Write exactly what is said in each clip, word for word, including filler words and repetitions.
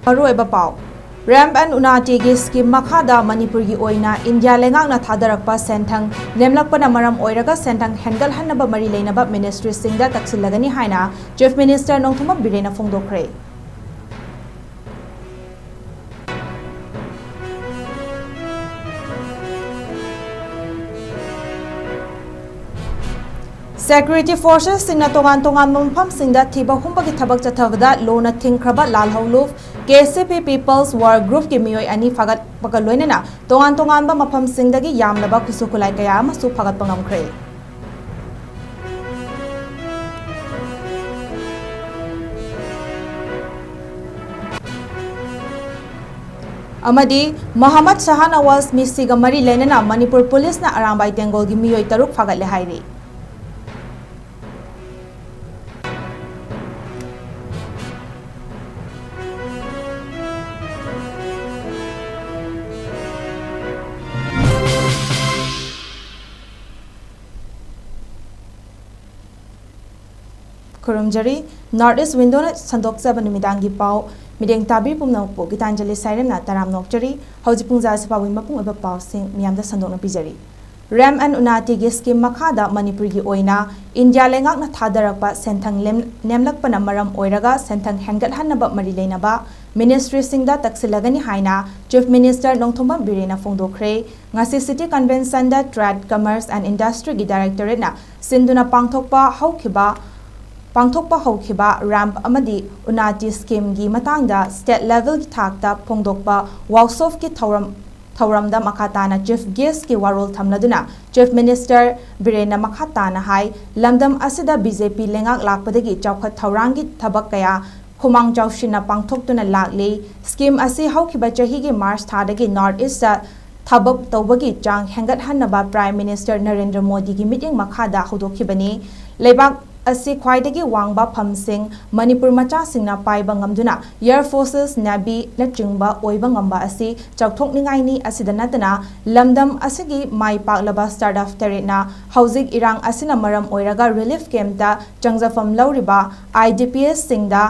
ꯃꯔꯨꯑꯣꯏꯕ ꯄꯥꯎ꯫ Ramp and ꯎꯅꯥꯇꯤꯒꯤ scheme ꯃꯈꯥꯗ ꯃꯅꯤꯄꯨꯔꯒꯤ ꯑꯣꯏꯅ ꯏꯟꯗꯤꯌꯥ ꯂꯩꯉꯥꯛꯅ ꯊꯥꯗꯔꯛꯄ ꯁꯦꯟꯊꯪ ꯅꯦꯝꯂꯛꯄꯅ ꯃꯔꯝ ꯑꯣꯏꯔꯒ ꯁꯦꯟꯊꯪ ꯍꯦꯟꯒꯠꯍꯟꯅꯕ ꯃꯔꯤ ꯂꯩꯅꯕ ꯃꯤꯅꯤꯁꯇ꯭ꯔꯤꯁꯤꯡꯗ ꯇꯛꯁꯤꯜꯂꯒꯅꯤ ꯍꯥꯏꯅ ꯆꯤꯐ ꯃꯤꯅꯤꯁꯇꯔ ꯅꯣꯡꯊꯣꯝꯕꯝ ꯕꯤꯔꯦꯟꯅ ꯐꯣꯡꯗꯣꯛꯈ꯭ꯔꯦ꯫ ꯁꯦꯀ꯭ꯌꯨꯔꯤꯇꯤ ꯐꯣꯔꯁꯦꯁꯁꯤꯡꯅ ꯇꯣꯉꯥꯟ ꯇꯣꯉꯥꯟꯕ ꯃꯐꯝꯁꯤꯡꯗ ꯊꯤꯕ ꯍꯨꯝꯕꯒꯤ ꯊꯕꯛ ꯆꯠꯊꯕꯗ ꯂꯣꯅ ꯊꯤꯡꯈ꯭ꯔꯕ ꯂꯥꯜꯍꯧꯂꯨꯞ ꯀꯦ ꯁꯤ ꯄꯤ ꯄꯤꯄꯜꯁ ꯋꯥꯔ ꯒ꯭ꯔꯨꯞꯀꯤ ꯃꯤꯑꯣꯏ ꯑꯅꯤ ꯐꯥꯒꯠꯄꯒ ꯂꯣꯏꯅꯅ ꯇꯣꯉꯥꯟ ꯇꯣꯉꯥꯟꯕ ꯃꯐꯝꯁꯤꯡꯗꯒꯤ ꯌꯥꯝꯂꯕ ꯈꯨꯠꯁꯨ ꯈꯨꯠꯂꯥꯏ ꯀꯌꯥ ꯑꯃꯁꯨ ꯐꯥꯒꯠꯄ ꯉꯝꯈ꯭ꯔꯦ꯫ ꯑꯃꯗꯤ ꯃꯣꯍꯝꯃꯗ ꯁꯍꯥꯅꯋꯥꯖ ꯃꯤꯁꯤꯒ ꯃꯔꯤ ꯂꯩꯅꯅ ꯃꯅꯤꯄꯨꯔ ꯄꯨꯂꯤꯁꯅ ꯑꯔꯥꯝꯕꯥꯏ ꯇꯦꯡꯒꯣꯜꯒꯤ ꯃꯤꯑꯣꯏ ꯇꯔꯨꯛ ꯐꯥꯒꯠꯂꯦ ꯍꯥꯏꯔꯤ꯫ ꯈꯨꯔꯨꯝꯖꯔꯤ꯫ ꯅꯣꯔꯠ ꯏꯁ ꯋꯤꯟꯗꯣꯅ ꯁꯟꯗꯣꯛꯆꯕ ꯅꯨꯃꯤꯗꯥꯡꯒꯤ ꯄꯥꯎ ꯃꯤꯠꯌꯦꯡ ꯇꯥꯕꯤ ꯄꯨꯝꯅꯃꯛꯄꯨ ꯒꯤꯇꯥꯟꯖꯂꯤ ꯁꯥꯏꯔꯦꯝꯅ ꯇꯔꯥꯝ ꯅꯣꯛꯆꯔꯤ꯫ ꯍꯧꯖꯤꯛ ꯄꯨꯡ ꯖꯥ ꯑꯁꯤ ꯐꯥꯎꯕꯒꯤ ꯃꯄꯨꯡ ꯑꯣꯏꯕ ꯄꯥꯎꯁꯤꯡ ꯃꯤꯌꯥꯝꯗ ꯁꯟꯗꯣꯛꯅ ꯄꯤꯖꯔꯤ꯫ ꯔꯦꯝ ꯑꯦꯟ ꯎꯅꯥꯇꯤꯒꯤ ꯁ꯭ꯀꯤꯝ ꯃꯈꯥꯗ ꯃꯅꯤꯄꯨꯔꯒꯤ ꯑꯣꯏꯅ ꯏꯟꯗꯤꯌꯥ ꯂꯩꯉꯥꯛꯅ ꯊꯥꯗꯔꯛꯄ ꯁꯦꯟꯊꯪ ꯂꯦꯝ-, ꯅꯦꯝꯂꯛꯄꯅ ꯃꯔꯝ ꯑꯣꯏꯔꯒ ꯁꯦꯟꯊꯪ ꯍꯦꯟꯒꯠꯍꯟꯅꯕ ꯃꯔꯤ ꯂꯩꯅꯕ ꯃꯤꯅꯤꯁꯇ꯭ꯔꯤꯁꯤꯡꯗ ꯇꯛꯁꯤꯜꯂꯒꯅꯤ ꯍꯥꯏꯅ ꯆꯤꯐ ꯃꯤꯅꯤꯁꯇꯔ ꯅꯣꯡꯊꯣꯝꯕꯝ ꯕꯤꯔꯦꯟꯅ ꯐꯣꯡꯗꯣꯛꯈ꯭ꯔꯦ꯫ ꯉꯁꯤ ꯁꯤꯇꯤ ꯀꯟꯚꯦꯟꯁꯟꯗ ꯇ꯭ꯔꯦꯗ, ꯀꯃꯔꯁ ꯑꯦꯟ ꯏꯟꯗꯁꯇ꯭ꯔꯤꯒꯤ ꯗꯥꯏꯔꯦꯛꯇꯣꯔꯦꯠꯅ ꯁꯤꯟꯗꯨꯅ ꯄꯥꯡꯊꯣꯛꯄ ꯍꯧꯈꯤꯕ, ꯄꯥꯡꯊꯣꯛꯄ ꯍꯧꯈꯤꯕ ꯔꯦꯝꯞ ꯑꯃꯗꯤ ꯎꯅꯥꯇꯤ ꯁ꯭ꯀꯤꯝꯒꯤ ꯃꯇꯥꯡꯗ ꯁ꯭ꯇꯦꯠ ꯂꯦꯚꯦꯜꯒꯤ ꯊꯥꯛꯇ ꯐꯣꯡꯗꯣꯛꯄ ꯋꯥꯛꯁꯣꯞꯀꯤ ꯊꯧꯔꯝ, ꯊꯧꯔꯝꯗ ꯃꯈꯥ ꯇꯥꯅ ꯆꯤꯐ ꯒꯦꯁ꯭ꯠꯀꯤ ꯋꯥꯔꯣꯜ ꯊꯝꯂꯗꯨꯅ ꯆꯤꯐ ꯃꯤꯅꯤꯁꯇꯔ ꯕꯤꯔꯦꯟꯅ ꯃꯈꯥ ꯇꯥꯅ ꯍꯥꯏ, ꯂꯝꯗꯝ ꯑꯁꯤꯗ ꯕꯤ ꯖꯦ ꯄꯤ ꯂꯩꯉꯥꯛ ꯂꯥꯛꯄꯗꯒꯤ ꯆꯥꯎꯈꯠ ꯊꯧꯔꯥꯡꯒꯤ ꯊꯕꯛ ꯀꯌꯥ ꯈꯨꯃꯥꯡ ꯆꯥꯎꯁꯤꯟꯅ ꯄꯥꯡꯊꯣꯛꯇꯨꯅ ꯂꯥꯛꯂꯤ꯫ ꯁ꯭ꯀꯤꯝ ꯑꯁꯤ ꯍꯧꯈꯤꯕ ꯆꯍꯤꯒꯤ ꯃꯥꯔꯆ ꯊꯥꯗꯒꯤ ꯅꯣꯔꯠ ꯏꯁꯇ ꯊꯕꯛ ꯇꯧꯕꯒꯤ ꯆꯥꯡ ꯍꯦꯟꯒꯠꯍꯟꯅꯕ ꯄ꯭ꯔꯥꯏꯝ ꯃꯤꯅꯤꯁꯇꯔ ꯅꯔꯦꯟꯗ꯭ꯔ ꯃꯣꯗꯤꯒꯤ ꯃꯤꯠꯌꯦꯡ ꯃꯈꯥꯗ ꯍꯧꯗꯣꯛꯈꯤꯕꯅꯤ꯫ ꯂꯩꯕꯥꯛ ꯑꯁꯤ ꯈ꯭ꯋꯥꯏꯗꯒꯤ ꯋꯥꯡꯕ ꯐꯝꯁꯤꯡ ꯃꯅꯤꯄꯨꯔ ꯃꯆꯥꯁꯤꯡꯅ ꯄꯥꯏꯕ ꯉꯝꯗꯨꯅ ꯑꯦꯌꯔ ꯐꯣꯔꯁꯦꯁ, ꯅꯦꯚꯤꯅꯆꯤꯡꯕ ꯑꯣꯏꯕ ꯉꯝꯕ ꯑꯁꯤ ꯆꯥꯎꯊꯣꯛꯅꯤꯡꯉꯥꯏꯅꯤ꯫ ꯑꯁꯤꯗ ꯅꯠꯇꯅ ꯂꯝꯗꯝ ꯑꯁꯤꯒꯤ ꯃꯥꯏ ꯄꯥꯛꯂꯕ ꯁ꯭ꯇꯥꯔꯠ ꯑꯞ ꯇꯔꯦꯠꯅ ꯍꯧꯖꯤꯛ ꯏꯔꯥꯡ ꯑꯁꯤꯅ ꯃꯔꯝ ꯑꯣꯏꯔꯒ ꯔꯤꯂꯤꯐ ꯀꯦꯝꯞꯇ ꯆꯪꯖꯐꯝ ꯂꯧꯔꯤꯕ ꯑꯥꯏ ꯗꯤ ꯄꯤ ꯑꯦꯁꯁꯤꯡꯗ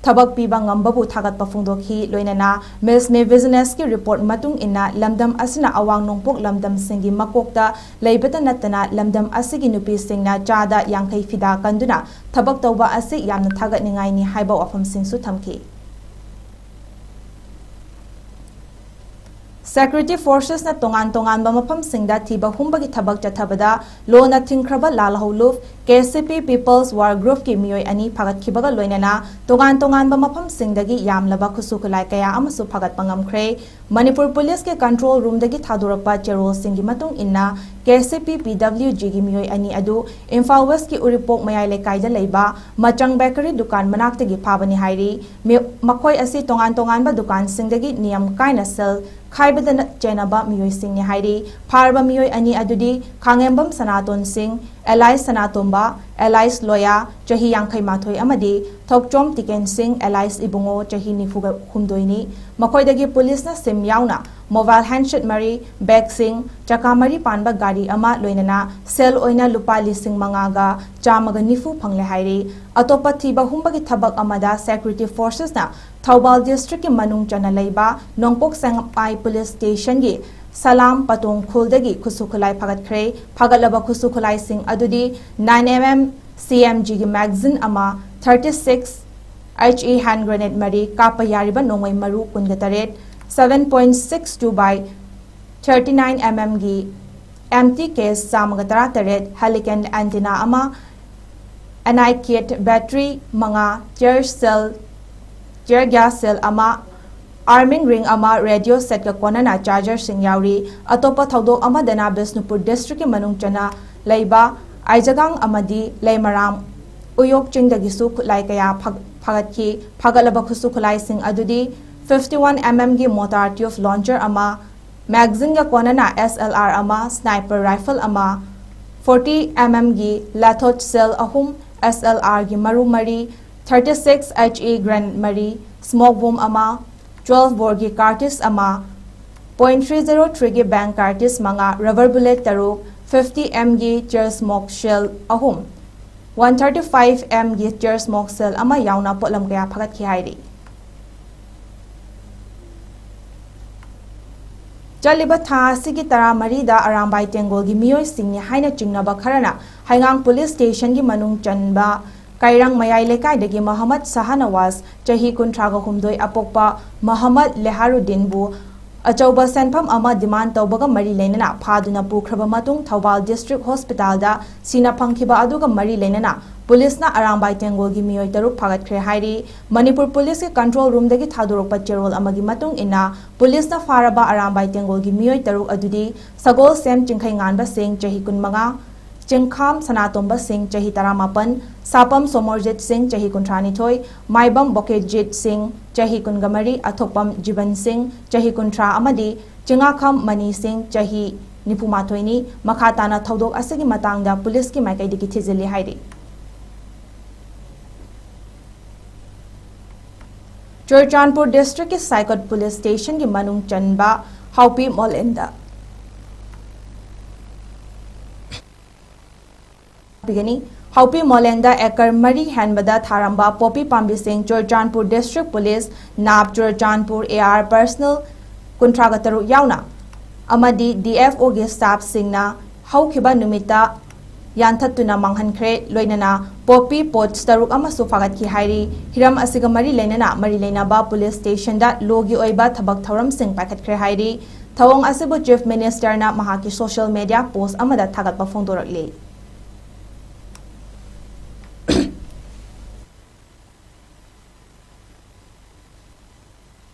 ꯊꯕꯛ ꯄꯤꯕ ꯉꯝꯕꯕꯨ ꯊꯥꯒꯠꯄ ꯐꯣꯡꯗꯣꯛꯈꯤ꯫ ꯂꯣꯏꯅꯅ Miss Me Businessꯀꯤ report ꯃꯇꯨꯡ ꯏꯟꯅ ꯂꯝꯗꯝ ꯑꯁꯤꯅ ꯑꯋꯥꯡ ꯅꯣꯡꯄꯣꯛ ꯂꯝꯗꯝꯁꯤꯡꯒꯤ ꯃꯀꯣꯛꯇ ꯂꯩꯕꯇ ꯅꯠꯇꯅ ꯂꯝꯗꯝ ꯑꯁꯤꯒꯤ ꯅꯨꯄꯤꯁꯤꯡꯅ ꯆꯥꯗ ꯌꯥꯡꯈꯩ ꯐꯤꯗꯥ ꯀꯟꯗꯨꯅ ꯊꯕꯛ ꯇꯧꯕ ꯑꯁꯤ ꯌꯥꯝꯅ ꯊꯥꯒꯠꯅꯤꯡꯉꯥꯏꯅꯤ ꯍꯥꯏꯕ ꯋꯥꯐꯝꯁꯤꯡꯁꯨ ꯊꯝꯈꯤ꯫ Security Forcesꯅ ꯇꯣꯉꯥꯟ ꯇꯣꯉꯥꯟꯕ ꯃꯐꯝꯁꯤꯡꯗ ꯊꯤꯕ ꯍꯨꯝꯕꯒꯤ ꯊꯕꯛ ꯆꯠꯊꯕꯗ ꯂꯣꯅ ꯊꯤꯡꯈ꯭ꯔꯕ ꯂꯥꯜꯍꯧꯂꯨꯞ KCP People's War Groupꯀꯤ ꯃꯤꯑꯣꯏ ꯑꯅꯤ ꯐꯥꯒꯠꯈꯤꯕꯒ ꯂꯣꯏꯅꯅ ꯇꯣꯉꯥꯟ ꯇꯣꯉꯥꯟꯕ ꯃꯐꯝꯁꯤꯡꯗꯒꯤ ꯌꯥꯝꯂꯕ ꯈꯨꯠꯁꯨ ꯈꯨꯠꯂꯥꯏ ꯀꯌꯥ ꯑꯃꯁꯨ ꯐꯥꯒꯠꯄ ꯉꯝꯈ꯭ꯔꯦ꯫ ꯃꯅꯤꯄꯨꯔ ꯄꯨꯂꯤꯁꯀꯤ control roomꯗꯒꯤ ꯊꯥꯗꯣꯔꯛꯄ ꯆꯦꯔꯣꯜꯁꯤꯡꯒꯤ ꯃꯇꯨꯡ ꯏꯟꯅ KCP PWGꯒꯤ ꯃꯤꯑꯣꯏ ꯑꯅꯤ ꯑꯗꯨ ꯏꯝꯐꯥꯜ Westꯀꯤ ꯎꯔꯤꯄꯣꯛ ꯃꯌꯥꯏ ꯂꯩꯀꯥꯏꯗ ꯂꯩꯕ ꯃꯆꯪ bakery ꯗꯨꯀꯥꯟ ꯃꯅꯥꯛꯇꯒꯤ ꯐꯥꯕꯅꯤ ꯍꯥꯏꯔꯤ꯫ ꯃꯤ-, ꯃꯈꯣꯏ ꯑꯁꯤ ꯇꯣꯉꯥꯟ ꯇꯣꯉꯥꯟꯕ ꯗꯨꯀꯥꯟꯁꯤꯡꯗꯒꯤ ꯅꯤꯌꯝ ꯀꯥꯏꯅ ꯁꯦꯜ ꯈꯥꯏꯕꯗ ꯅ-, ꯆꯦꯟꯅꯕ ꯃꯤꯑꯣꯏꯁꯤꯡꯅꯤ ꯍꯥꯏꯔꯤ꯫ ꯐꯥꯔꯕ ꯃꯤꯑꯣꯏ ꯑꯅꯤ ꯑꯗꯨꯗꯤ ꯈꯥꯉꯦꯝꯕꯝ ꯁꯅꯥꯇꯣꯟ ꯁꯤꯡ, alias ꯁꯅꯥꯇꯣꯝꯕ, alias ꯂꯣꯌꯥ, ꯆꯍꯤ ꯌꯥꯡꯈꯩ ꯃꯥꯊꯣꯏ ꯑꯃꯗꯤ ꯊꯣꯛꯆꯣꯝ ꯇꯤꯀꯦꯟ ꯁꯤꯡ, alias ꯏꯕꯨꯡꯉꯣ, ꯆꯍꯤ ꯅꯤꯐꯨ ꯍꯨꯝꯗꯣꯏꯅꯤ꯫ ꯃꯈꯣꯏꯗꯒꯤ ꯄꯨꯂꯤꯁꯅ ꯁꯤꯝ ꯌꯥꯎꯅ mobile handset ꯃꯔꯤ, bagꯁꯤꯡ, ꯆꯀꯥ ꯃꯔꯤ ꯄꯥꯟꯕ ꯒꯥꯔꯤ ꯑꯃ, ꯂꯣꯏꯅꯅ ꯁꯦꯜ ꯑꯣꯏꯅ ꯂꯨꯄꯥ ꯂꯤꯁꯤꯡ ꯃꯉꯥꯒ ꯆꯥꯝꯃꯒ ꯅꯤꯐꯨ ꯐꯪꯂꯦ ꯍꯥꯏꯔꯤ꯫ ꯑꯇꯣꯞꯄ ꯊꯤꯕ ꯍꯨꯝꯕꯒꯤ ꯊꯕꯛ ꯑꯃꯗ Security Forcesꯅ ꯊꯧꯕꯥꯜ districtꯀꯤ ꯃꯅꯨꯡ ꯆꯟꯅ ꯂꯩꯕ ꯅꯣꯡꯄꯣꯛ ꯁꯦꯡꯃꯥꯏ police stationꯒꯤ ꯁꯂꯥꯝ ꯄꯇꯣꯡ ꯈꯨꯜꯗꯒꯤ ꯈꯨꯠꯁꯨ ꯈꯨꯠꯂꯥꯏ ꯐꯥꯒꯠꯈ꯭ꯔꯦ꯫ ꯐꯥꯒꯠꯂꯕ ꯈꯨꯠꯁꯨ ꯈꯨꯠꯂꯥꯏꯁꯤꯡ ꯑꯗꯨꯗꯤ nine MM CMGꯒꯤ magazine ꯑꯃ, thirty six HE hand grenade ꯃꯔꯤ, ꯀꯥꯞꯄ ꯌꯥꯔꯤꯕ ꯅꯣꯡꯃꯩ ꯃꯔꯨ ꯀꯨꯟꯒ ꯇꯔꯦꯠ, seven point six two by thirty nine MMꯒꯤ empty case ꯆꯥꯝꯃꯒ ꯇꯔꯥ ꯇꯔꯦꯠ, Helicon antenna ꯑꯃ, Anai kit battery ꯃꯉꯥ, tear cell, tear gas cell ꯑꯃ, arming ring ꯑꯃ, radio setꯀ ꯀꯣꯟꯅꯅ chargerꯁꯤꯡ ꯌꯥꯎꯔꯤ꯫ ꯑꯇꯣꯞꯄ ꯊꯧꯗꯣꯛ ꯑꯃꯗꯅ ꯕꯤꯁꯅꯨꯄꯨꯔ districtꯀꯤ ꯃꯅꯨꯡ ꯆꯟꯅ ꯂꯩꯕ ꯑꯥꯏꯖꯒꯥꯡ ꯑꯃꯗꯤ ꯂꯩꯃꯔꯥꯝ ꯎꯌꯣꯛ ꯆꯤꯡꯗꯒꯤꯁꯨ ꯈꯨꯠꯂꯥꯏ ꯀꯌꯥ ꯐꯥ-, ꯐꯥꯒꯠꯈꯤ꯫ ꯐꯥꯒꯠꯂꯕ ꯈꯨꯠꯁꯨ ꯈꯨꯠꯂꯥꯏꯁꯤꯡ ꯑꯗꯨꯗꯤ fifty one MMꯒꯤ mortar tube launcher ꯑꯃ, magazineꯒ ꯀꯣꯟꯅꯅ SLR ꯑꯃ, sniper rifle ꯑꯃ, forty MMꯒꯤ lathot shell ꯑꯍꯨꯝ, SLRꯒꯤ ꯃꯔꯨ ꯃꯔꯤ, thirty six HE grenade ꯃꯔꯤ, smoke bomb ꯑꯃ, twelve boreꯒꯤ cartridge ꯑꯃ, point three zero threeꯒꯤ blank cartridge ꯃꯉꯥ, rubber bullet ꯇꯔꯨꯛ, fifty Mꯒꯤ tear smoke shell ꯑꯍꯨꯝ, One thirty five M ꯒꯤ tear smoke cell ꯑꯃ ꯌꯥꯎꯅ ꯄꯣꯠꯂꯝ ꯀꯌꯥ ꯐꯥꯒꯠꯈꯤ ꯍꯥꯏꯔꯤ꯫ ꯆꯠꯂꯤꯕ ꯊꯥ ꯑꯁꯤꯒꯤ ꯇꯔꯥꯃꯔꯤꯗ ꯑꯔꯥꯝꯕꯥꯏ ꯇꯦꯡꯒꯣꯜꯒꯤ ꯃꯤꯑꯣꯏꯁꯤꯡꯅꯤ ꯍꯥꯏꯅ ꯆꯤꯡꯅꯕ ꯈꯔꯅ ꯍꯩꯉꯥꯡ police station ꯒꯤ ꯃꯅꯨꯡ ꯆꯟꯕ ꯀꯩꯔꯥꯡ ꯃꯌꯥꯏ ꯂꯩꯀꯥꯏꯗꯒꯤ ꯃꯣꯍꯝꯃꯗ ꯁꯍꯥꯅꯋꯥꯖ, ꯆꯍꯤ ꯀꯨꯟꯊ꯭ꯔꯥꯒ ꯍꯨꯝꯗꯣꯏ ꯑꯄꯣꯛꯄ ꯃꯣꯍꯝꯃꯗ ꯂꯦꯍꯥꯔꯨꯗꯤꯟꯕꯨ ꯑꯆꯧꯕ ꯁꯦꯟꯐꯝ ꯑꯃ demand ꯇꯧꯕꯒ ꯃꯔꯤ ꯂꯩꯅꯅ ꯐꯥꯗꯨꯅ ꯄꯨꯈ꯭ꯔꯕ ꯃꯇꯨꯡ, ꯊꯧꯕꯥꯜ district hospital ꯗ ꯁꯤꯅ ꯐꯪꯈꯤꯕ ꯑꯗꯨꯒ ꯃꯔꯤ ꯂꯩꯅꯅ police ꯅ ꯑꯔꯥꯝꯕꯥꯏ ꯇꯦꯡꯒꯣꯜꯒꯤ ꯃꯤꯑꯣꯏ ꯇꯔꯨꯛ ꯐꯥꯒꯠꯈ꯭ꯔꯦ ꯍꯥꯏꯔꯤ꯫ ꯃꯅꯤꯄꯨꯔ police ꯀꯤ control room ꯗꯒꯤ ꯊꯥꯗꯣꯔꯛꯄ ꯆꯦꯔꯣꯜ ꯑꯃꯒꯤ ꯃꯇꯨꯡ ꯏꯟꯅ, police ꯅ ꯐꯥꯔꯕ ꯑꯔꯥꯝꯕꯥꯏ ꯇꯦꯡꯒꯣꯜꯒꯤ ꯃꯤꯑꯣꯏ ꯇꯔꯨꯛ ꯑꯗꯨꯗꯤ ꯁꯒꯣꯜꯁꯦꯝ ꯆꯤꯡꯈꯩꯉꯥꯟꯕ ꯁꯤꯡ, ꯆꯍꯤ ꯀꯨꯟꯃꯉꯥ, ꯆꯤꯡꯈꯥꯝ ꯁꯅꯥꯇꯣꯝꯕ ꯁꯤꯡ, ꯆꯍꯤ ꯇꯔꯥꯃꯥꯄꯟ, ꯁꯥꯄꯝ ꯁꯣꯃꯣꯔꯖꯤꯠ ꯁꯤꯡ, ꯆꯍꯤ ꯀꯨꯟꯊ꯭ꯔꯥꯅꯤꯊꯣꯏ, ꯃꯥꯏꯕꯝ ꯕꯣꯀꯦꯖꯤꯠ ꯁꯤꯡ, ꯆꯍꯤ ꯀꯨꯟꯒ ꯃꯔꯤ, ꯑꯊꯣꯛꯄꯝ ꯖꯤꯕꯟ ꯁꯤꯡ, ꯆꯍꯤ ꯀꯨꯟꯊ꯭ꯔꯥ ꯑꯃꯗꯤ ꯆꯤꯉꯥꯈꯝ ꯃꯅꯤ ꯁꯤꯡ, ꯆꯍꯤ ꯅꯤꯐꯨꯃꯥꯊꯣꯏꯅꯤ꯫ ꯃꯈꯥ ꯇꯥꯅ ꯊꯧꯗꯣꯛ ꯑꯁꯤꯒꯤ ꯃꯇꯥꯡꯗ police ꯀꯤ ꯃꯥꯏꯀꯩꯗꯒꯤ ꯊꯤꯖꯤꯜꯂꯤ ꯍꯥꯏꯔꯤ꯫ ꯆꯨꯔꯆꯥꯟꯄꯨꯔ district ꯀꯤ ꯁꯥꯏꯀꯣꯠ police station ꯒꯤ ꯃꯅꯨꯡ ꯆꯟꯕ ꯍꯥꯎꯄꯤ ꯃꯣꯂꯦꯟꯗ ꯄꯤꯒꯅꯤ꯫ ꯍꯥꯎꯄꯤ ꯃꯣꯂꯦꯟꯗ acre ꯃꯔꯤ ꯍꯦꯟꯕꯗ ꯊꯥꯔꯝꯕ ꯄꯣꯄꯤ ꯄꯥꯝꯕꯤꯁꯤꯡ Churachandpur district police, nab Churachandpur, AR personnel ꯀꯨꯟꯊ꯭ꯔꯥꯒ ꯇꯔꯨꯛ ꯌꯥꯎꯅ ꯑꯃꯗꯤ DFO ꯒꯤ staff ꯁꯤꯡꯅ ꯍꯧꯈꯤꯕ ꯅꯨꯃꯤꯠꯇ ꯌꯥꯟꯊꯠꯇꯨꯅ ꯃꯥꯡꯍꯟꯈ꯭ꯔꯦ꯫ ꯂꯣꯏꯅꯅ ꯄꯣꯄꯤ pods ꯇꯔꯨꯛ ꯑꯃꯁꯨ ꯐꯥꯒꯠꯈꯤ ꯍꯥꯏꯔꯤ꯫ ꯍꯤꯔꯝ ꯑꯁꯤꯒ ꯃꯔꯤ ꯂꯩꯅꯅ ꯃꯔꯤ ꯂꯩꯅꯕ police station ꯗ law ꯒꯤ ꯑꯣꯏꯕ ꯊꯕꯛ ꯊꯧꯔꯝꯁꯤꯡ ꯄꯥꯏꯈꯠꯈ꯭ꯔꯦ ꯍꯥꯏꯔꯤ꯫ ꯊꯧꯑꯣꯡ ꯑꯁꯤꯕꯨ Chief Minister ꯅ ꯃꯍꯥꯛꯀꯤ social media post ꯑꯃꯗ ꯊꯥꯒꯠꯄ ꯐꯣꯡꯗꯣꯔꯛꯂꯤ꯫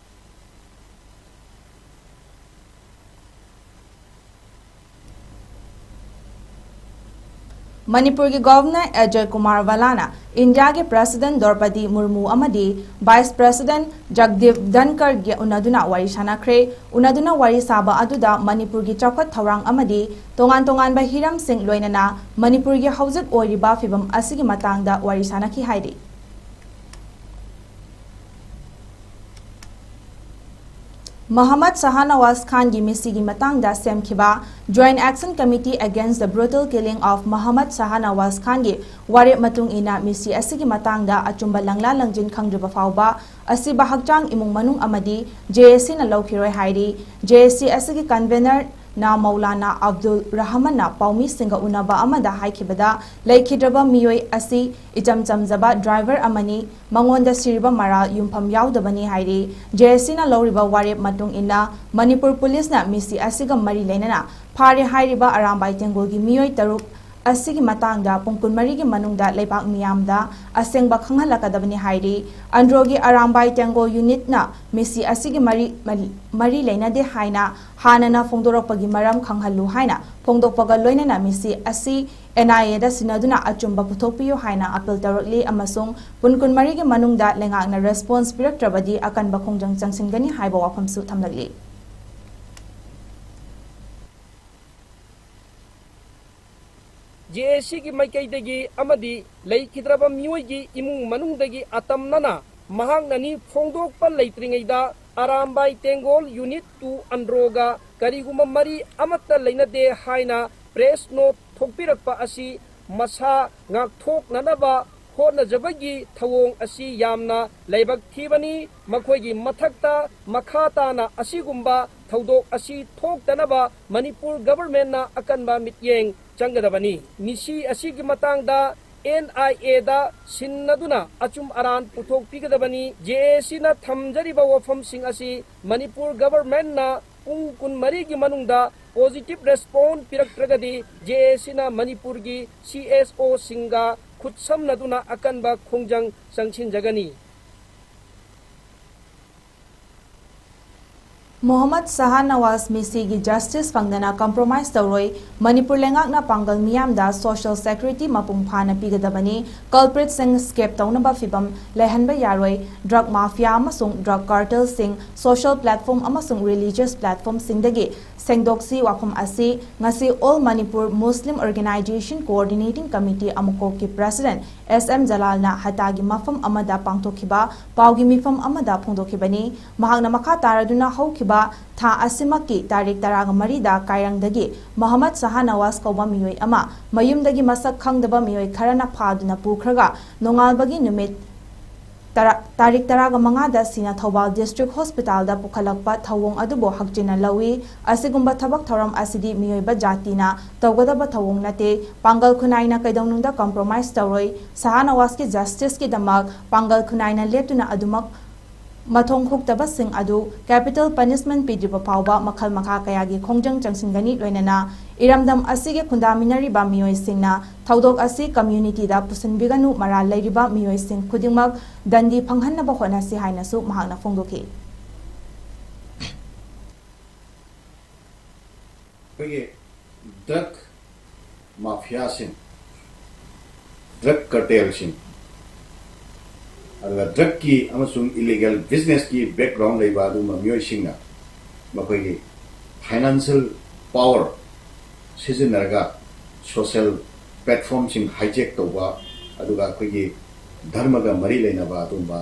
ꯃꯅꯤꯄꯨꯔꯒꯤ Governor ꯑꯖꯌ ꯀꯨꯃꯥꯔ ꯚꯜꯂꯥꯅ ꯏꯟꯗꯤꯌꯥꯒꯤ President ꯗ꯭ꯔꯧꯄꯗꯤ ꯃꯨꯔꯃꯨ ꯑꯃꯗꯤ Vice President ꯖꯒꯗꯤꯞ ꯙꯟꯀꯔꯒ ꯎꯅꯗꯨꯅ ꯋꯥꯔꯤ ꯁꯥꯟꯅꯈ꯭ꯔꯦ꯫ ꯎꯅꯗꯨꯅ ꯋꯥꯔꯤ ꯁꯥꯕ ꯑꯗꯨꯗ ꯃꯅꯤꯄꯨꯔꯒꯤ ꯆꯥꯎꯈꯠ ꯊꯧꯔꯥꯡ ꯑꯃꯗꯤ ꯇꯣꯉꯥꯟ ꯇꯣꯉꯥꯟꯕ ꯍꯤꯔꯝꯁꯤꯡ, ꯂꯣꯏꯅꯅ ꯃꯅꯤꯄꯨꯔꯒꯤ ꯍꯧꯖꯤꯛ ꯑꯣꯏꯔꯤꯕ ꯐꯤꯕꯝ ꯑꯁꯤꯒꯤ ꯃꯇꯥꯡꯗ ꯋꯥꯔꯤ ꯁꯥꯟꯅꯈꯤ ꯍꯥꯏꯔꯤ꯫ ꯃꯍꯃꯗ ꯁꯍꯥꯅꯋꯥꯖ ꯈꯥꯟꯒꯤ ꯃꯤꯁꯤꯒꯤ ꯃꯇꯥꯡꯗ ꯁꯦꯝꯈꯤꯕ Joint Action Committee Against the Brutal Killing of Muhammad Shahnawaz Khanꯒꯤ ꯋꯥꯔꯦꯞ ꯃꯇꯨꯡ ꯏꯟꯅ ꯃꯤꯁꯤ ꯑꯁꯤꯒꯤ ꯃꯇꯥꯡꯗ ꯑꯆꯨꯝꯕ ꯂꯪꯂꯥ ꯂꯪꯖꯤꯟ ꯈꯪꯗ꯭ꯔꯤꯕ ꯐꯥꯎꯕ ꯑꯁꯤꯕ ꯍꯛꯆꯥꯡ ꯏꯃꯨꯡ ꯃꯅꯨꯡ ꯑꯃꯗꯤ J A Cꯅ ꯂꯧꯈꯤꯔꯣꯏ ꯍꯥꯏꯔꯤ꯫ J A C ꯑꯁꯤꯒꯤ convenorꯅ ꯃꯧꯂꯥꯅꯥ ꯑꯕꯗꯨꯜ ꯔꯍꯃꯟꯅ ꯄꯥꯎꯃꯤꯁꯤꯡꯒ ꯎꯅꯕ ꯑꯃꯗ ꯍꯥꯏꯈꯤꯕꯗ, ꯂꯩꯈꯤꯗ꯭ꯔꯕ ꯃꯤꯑꯣꯏ ꯑꯁꯤ ꯏꯆꯝ ꯆꯝꯖꯕ driver ꯑꯃꯅꯤ, ꯃꯉꯣꯟꯗ ꯁꯤꯔꯤꯕ ꯃꯔꯥꯜ ꯌꯨꯝꯐꯝ ꯌꯥꯎꯗꯕꯅꯤ ꯍꯥꯏꯔꯤ꯫ J A Cꯅ ꯂꯧꯔꯤꯕ ꯋꯥꯔꯦꯞ ꯃꯇꯨꯡ ꯏꯟꯅ ꯃꯅꯤꯄꯨꯔ ꯄꯨꯂꯤꯁꯅ ꯃꯤꯁꯤ ꯑꯁꯤꯒ ꯃꯔꯤ ꯂꯩꯅꯅ ꯐꯥꯔꯦ ꯍꯥꯏꯔꯤꯕ ꯑꯔꯥꯝꯕꯥꯏ ꯇꯦꯡꯒꯣꯜꯒꯤ ꯃꯤꯑꯣꯏ ꯇꯔꯨꯛ ꯑꯁꯤꯒꯤ ꯃꯇꯥꯡꯗ ꯄꯨꯡ ꯀꯨꯟꯃꯔꯤꯒꯤ ꯃꯅꯨꯡꯗ ꯂꯩꯕꯥꯛ ꯃꯤꯌꯥꯝꯗ ꯑꯁꯦꯡꯕ ꯈꯪꯍꯜꯂꯛꯀꯗꯕꯅꯤ ꯍꯥꯏꯔꯤ꯫ ꯑꯟꯗ꯭ꯔꯣꯒꯤ ꯑꯔꯥꯝꯕꯥꯏ ꯇꯦꯡꯒꯣꯜ unitꯅ ꯃꯤꯁꯤ ꯑꯁꯤꯒꯤ ꯃꯔꯤ, ꯃꯔꯤ ꯂꯩꯅꯗꯦ ꯍꯥꯏꯅ ꯍꯥꯟꯅꯅ ꯐꯣꯡꯗꯣꯔꯛꯄꯒꯤ ꯃꯔꯝ ꯈꯪꯍꯜꯂꯨ ꯍꯥꯏꯅ ꯐꯣꯡꯗꯣꯛꯄꯒ ꯂꯣꯏꯅꯅ ꯃꯤꯁꯤ ꯑꯁꯤ N I Aꯗ ꯁꯤꯟꯅꯗꯨꯅ ꯑꯆꯨꯝꯕ ꯄꯨꯊꯣꯛꯄꯤꯌꯨ ꯍꯥꯏꯅ appeal ꯇꯧꯔꯛꯂꯤ ꯑꯃꯁꯨꯡ ꯄꯨꯡ ꯀꯨꯟꯃꯔꯤꯒꯤ ꯃꯅꯨꯡꯗ ꯂꯩꯉꯥꯛꯅ response ꯄꯤꯔꯛꯇ꯭ꯔꯕꯗꯤ ꯑꯀꯟꯕ ꯈꯣꯡꯖꯪ ꯆꯪꯁꯤꯟꯒꯅꯤ ꯍꯥꯏꯕ ꯋꯥꯐꯝꯁꯨ ꯊꯝꯂꯛꯂꯤ꯫ J A Cꯒꯤ ꯃꯥꯏꯀꯩꯗꯒꯤ ꯑꯃꯗꯤ ꯂꯩꯈꯤꯗ꯭ꯔꯕ ꯃꯤꯑꯣꯏꯒꯤ ꯏꯃꯨꯡ ꯃꯅꯨꯡꯗꯒꯤ ꯑꯇꯝꯅꯅ ꯃꯍꯥꯛꯅꯅꯤ ꯐꯣꯡꯗꯣꯛꯄ ꯂꯩꯇ꯭ꯔꯤꯉꯩꯗ ꯑꯔꯥꯝꯕꯥꯏ ꯇꯦꯡꯒꯣꯜ unit two ꯑꯟꯗ꯭ꯔꯣꯒ ꯀꯔꯤꯒꯨꯝꯕ ꯃꯔꯤ ꯑꯃꯠꯇ ꯂꯩꯅꯗꯦ ꯍꯥꯏꯅ press note ꯊꯣꯛꯄꯤꯔꯛꯄ ꯑꯁꯤ ꯃꯁꯥ ꯉꯥꯛꯊꯣꯛꯅꯅꯕ ꯍꯣꯠꯅꯖꯕꯒꯤ ꯊꯧꯑꯣꯡ ꯑꯁꯤ ꯌꯥꯝꯅ ꯂꯥꯏꯕꯛ ꯊꯤꯕꯅꯤ꯫ ꯃꯈꯣꯏꯒꯤ ꯃꯊꯛꯇ ꯃꯈꯥ ꯇꯥꯅ ꯑꯁꯤꯒꯨꯝꯕ ꯊꯧꯗꯣꯛ ꯑꯁꯤ ꯊꯣꯛꯇꯅꯕ ꯃꯅꯤꯄꯨꯔ governmentꯅ ꯑꯀꯟꯕ ꯃꯤꯠꯌꯦꯡ ꯆꯪꯒꯗꯕꯅꯤ꯫ ꯃꯤꯁꯤ ꯑꯁꯤꯒꯤ ꯃꯇꯥꯡꯗ N I Aꯗ ꯁꯤꯟꯅꯗꯨꯅ ꯑꯆꯨꯝ ꯑꯔꯥꯟ ꯄꯨꯊꯣꯛꯄꯤꯒꯗꯕꯅꯤ꯫ J A Cꯅ ꯊꯝꯖꯔꯤꯕ ꯋꯥꯐꯝꯁꯤꯡ ꯑꯁꯤ ꯃꯅꯤꯄꯨꯔ governmentꯅ ꯄꯨꯡ ꯀꯨꯟꯃꯔꯤꯒꯤ ꯃꯅꯨꯡꯗ positive response ꯄꯤꯔꯛꯇ꯭ꯔꯒꯗꯤ J A Cꯅ ꯃꯅꯤꯄꯨꯔꯒꯤ C S Oꯁꯤꯡꯒ ꯈꯨꯠꯁꯝꯅꯗꯨꯅ ꯑꯀꯟꯕ ꯈꯣꯡꯖꯪ ꯆꯪꯁꯤꯟꯖꯒꯅꯤ꯫ ꯃꯣꯍꯃꯗ ꯁꯍꯥ ꯅꯋꯥꯖ ꯃꯤꯁꯤꯒꯤ justice ꯐꯪꯗꯅ compromise ꯇꯧꯔꯣꯏ꯫ ꯃꯅꯤꯄꯨꯔ ꯂꯩꯉꯥꯛꯅ ꯄꯥꯡꯒꯜ ꯃꯤꯌꯥꯝꯗ social security ꯃꯄꯨꯡ ꯐꯥꯅ ꯄꯤꯒꯗꯕꯅꯤ꯫ Culpritꯁꯤꯡ escape ꯇꯧꯅꯕ ꯐꯤꯚꯝ ꯂꯩꯍꯟꯕ ꯌꯥꯔꯣꯏ꯫ Drug mafia ꯑꯃꯁꯨꯡ drug cartelꯁꯤꯡ social platform ꯑꯃꯁꯨꯡ religious platformꯁꯤꯡꯗꯒꯤ ꯁꯦꯡꯗꯣꯛꯁꯤ꯫ ꯋꯥꯐꯝ ꯑꯁꯤ ꯉꯁꯤ All Manipur Muslim Organisation Coordinating Committee ꯑꯃꯨꯀꯣꯛꯀꯤ president ꯑꯦꯁ ꯑꯦꯝ ꯖꯂꯥꯜꯅ ꯍꯇꯥꯒꯤ ꯃꯐꯝ ꯑꯃꯗ ꯄꯥꯡꯊꯣꯛꯈꯤꯕ ꯄꯥꯎꯒꯤ ꯃꯤꯐꯝ ꯑꯃꯗ ꯐꯣꯡꯗꯣꯛꯈꯤꯕꯅꯤ꯫ ꯃꯍꯥꯛꯅ ꯃꯈꯥ ꯇꯥꯔꯗꯨꯅ ꯍꯧꯈꯤꯕ ꯊꯥ ꯑꯁꯤꯃꯛꯀꯤ ꯇꯥꯔꯤꯛ ꯇꯔꯥꯒ ꯃꯔꯤꯗ ꯀꯥꯏꯔꯪꯗꯒꯤ ꯃꯣꯍꯝꯃꯗ ꯁꯍꯥꯅꯋꯥꯖ ꯀꯧꯕ ꯃꯤꯑꯣꯏ ꯑꯃ ꯃꯌꯨꯝꯗꯒꯤ ꯃꯁꯛ ꯈꯪꯗꯕ ꯃꯤꯑꯣꯏ ꯈꯔꯅ ꯐꯥꯗꯨꯅ ꯄꯨꯈ꯭ꯔꯒ ꯅꯣꯡꯉꯥꯜꯕꯒꯤ ꯅꯨꯃꯤꯠ ꯇꯔꯥ-, ꯇꯥꯔꯤꯛ ꯇꯔꯥꯒ ꯃꯉꯥꯗ ꯁꯤꯅ ꯊꯧꯕꯥꯜ ꯗꯤꯁꯇ꯭ꯔꯤꯛ ꯍꯣꯁꯄꯤꯇꯥꯜꯗ ꯄꯨꯈꯠꯂꯛꯄ ꯊꯧꯑꯣꯡ ꯑꯗꯨꯕꯨ ꯍꯛꯆꯤꯟꯅ ꯂꯧꯏ꯫ ꯑꯁꯤꯒꯨꯝꯕ ꯊꯕꯛ ꯊꯧꯔꯝ ꯑꯁꯤꯗꯤ ꯃꯤꯑꯣꯏꯕ ꯖꯥꯇꯤꯅ ꯇꯧꯒꯗꯕ ꯊꯧꯑꯣꯡ ꯅꯠꯇꯦ꯫ ꯄꯥꯡꯒꯜ ꯈꯨꯟꯅꯥꯏꯅ ꯀꯩꯗꯧꯅꯨꯡꯗ ꯀꯝꯄ꯭ꯔꯣꯃꯥꯏꯁ ꯇꯧꯔꯣꯏ꯫ ꯁꯍꯥꯅꯋꯥꯖꯀꯤ ꯖꯁꯇꯤꯁꯀꯤꯗꯃꯛ ꯄꯥꯡꯒꯜ ꯈꯨꯟꯅꯥꯏꯅ ꯂꯦꯞꯇꯨꯅ ꯑꯗꯨꯃꯛ ꯃꯊꯣꯡ ꯍꯨꯛꯇꯕꯁꯤꯡ ꯑꯗꯨ ꯀꯦꯄꯤꯇꯦꯜ ꯄꯅꯤꯁꯃꯦꯟꯠ ꯄꯤꯗ꯭ꯔꯤꯕ ꯐꯥꯎꯕ ꯃꯈꯜ ꯃꯈꯥ ꯀꯌꯥꯒꯤ ꯈꯣꯡꯖꯪ ꯆꯪꯁꯤꯟꯒꯅꯤ꯫ ꯂꯣꯏꯅꯅ ꯏꯔꯝꯗꯝ ꯑꯁꯤꯒꯤ ꯈꯨꯟꯗꯥꯃꯤꯟꯅꯔꯤꯕ ꯃꯤꯑꯣꯏꯁꯤꯡꯅ ꯊꯧꯗꯣꯛ ꯑꯁꯤ ꯀꯝꯃ꯭ꯌꯨꯅꯤꯇꯤꯗ ꯄꯨꯁꯤꯟꯕꯤꯒꯅꯨ, ꯃꯔꯥꯜ ꯂꯩꯔꯤꯕ ꯃꯤꯑꯣꯏꯁꯤꯡ ꯈꯨꯗꯤꯡꯃꯛ ꯗꯟꯗꯤ ꯐꯪꯍꯟꯅꯕ ꯍꯣꯠꯅꯁꯤ ꯍꯥꯏꯅꯁꯨ ꯃꯍꯥꯛꯅ ꯐꯣꯡꯗꯣꯛꯈꯤ꯫ ꯑꯩꯈꯣꯏꯒꯤ ꯗ꯭ꯔꯒ ꯃꯥꯐꯤꯌꯥꯁꯤꯡ, ꯗ꯭ꯔꯒ ꯀꯔꯇꯦꯜꯁꯤꯡ, ꯑꯗꯨꯒ ꯗ꯭ꯔꯒꯀꯤ ꯑꯃꯁꯨꯡ ꯏꯂꯤꯒꯦꯜ ꯕꯤꯖꯤꯅꯦꯁꯀꯤ ꯕꯦꯛꯒ꯭ꯔꯥꯎꯟ ꯂꯩꯕ ꯑꯗꯨꯒꯨꯝꯕ ꯃꯤꯑꯣꯏꯁꯤꯡꯅ ꯃꯈꯣꯏꯒꯤ ꯐꯥꯏꯅꯥꯟꯁꯤꯌꯦꯜ ꯄꯥꯋꯔ ꯁꯤꯖꯤꯟꯅꯔꯒ ꯁꯣꯁꯤꯌꯦꯜ ꯄ꯭ꯂꯦꯠꯐꯣꯝꯁꯤꯡ ꯍꯥꯏꯖꯦꯛ ꯇꯧꯕ, ꯑꯗꯨꯒ ꯑꯩꯈꯣꯏꯒꯤ ꯙꯔꯃꯒ ꯃꯔꯤ ꯂꯩꯅꯕ ꯑꯗꯨꯒꯨꯝꯕ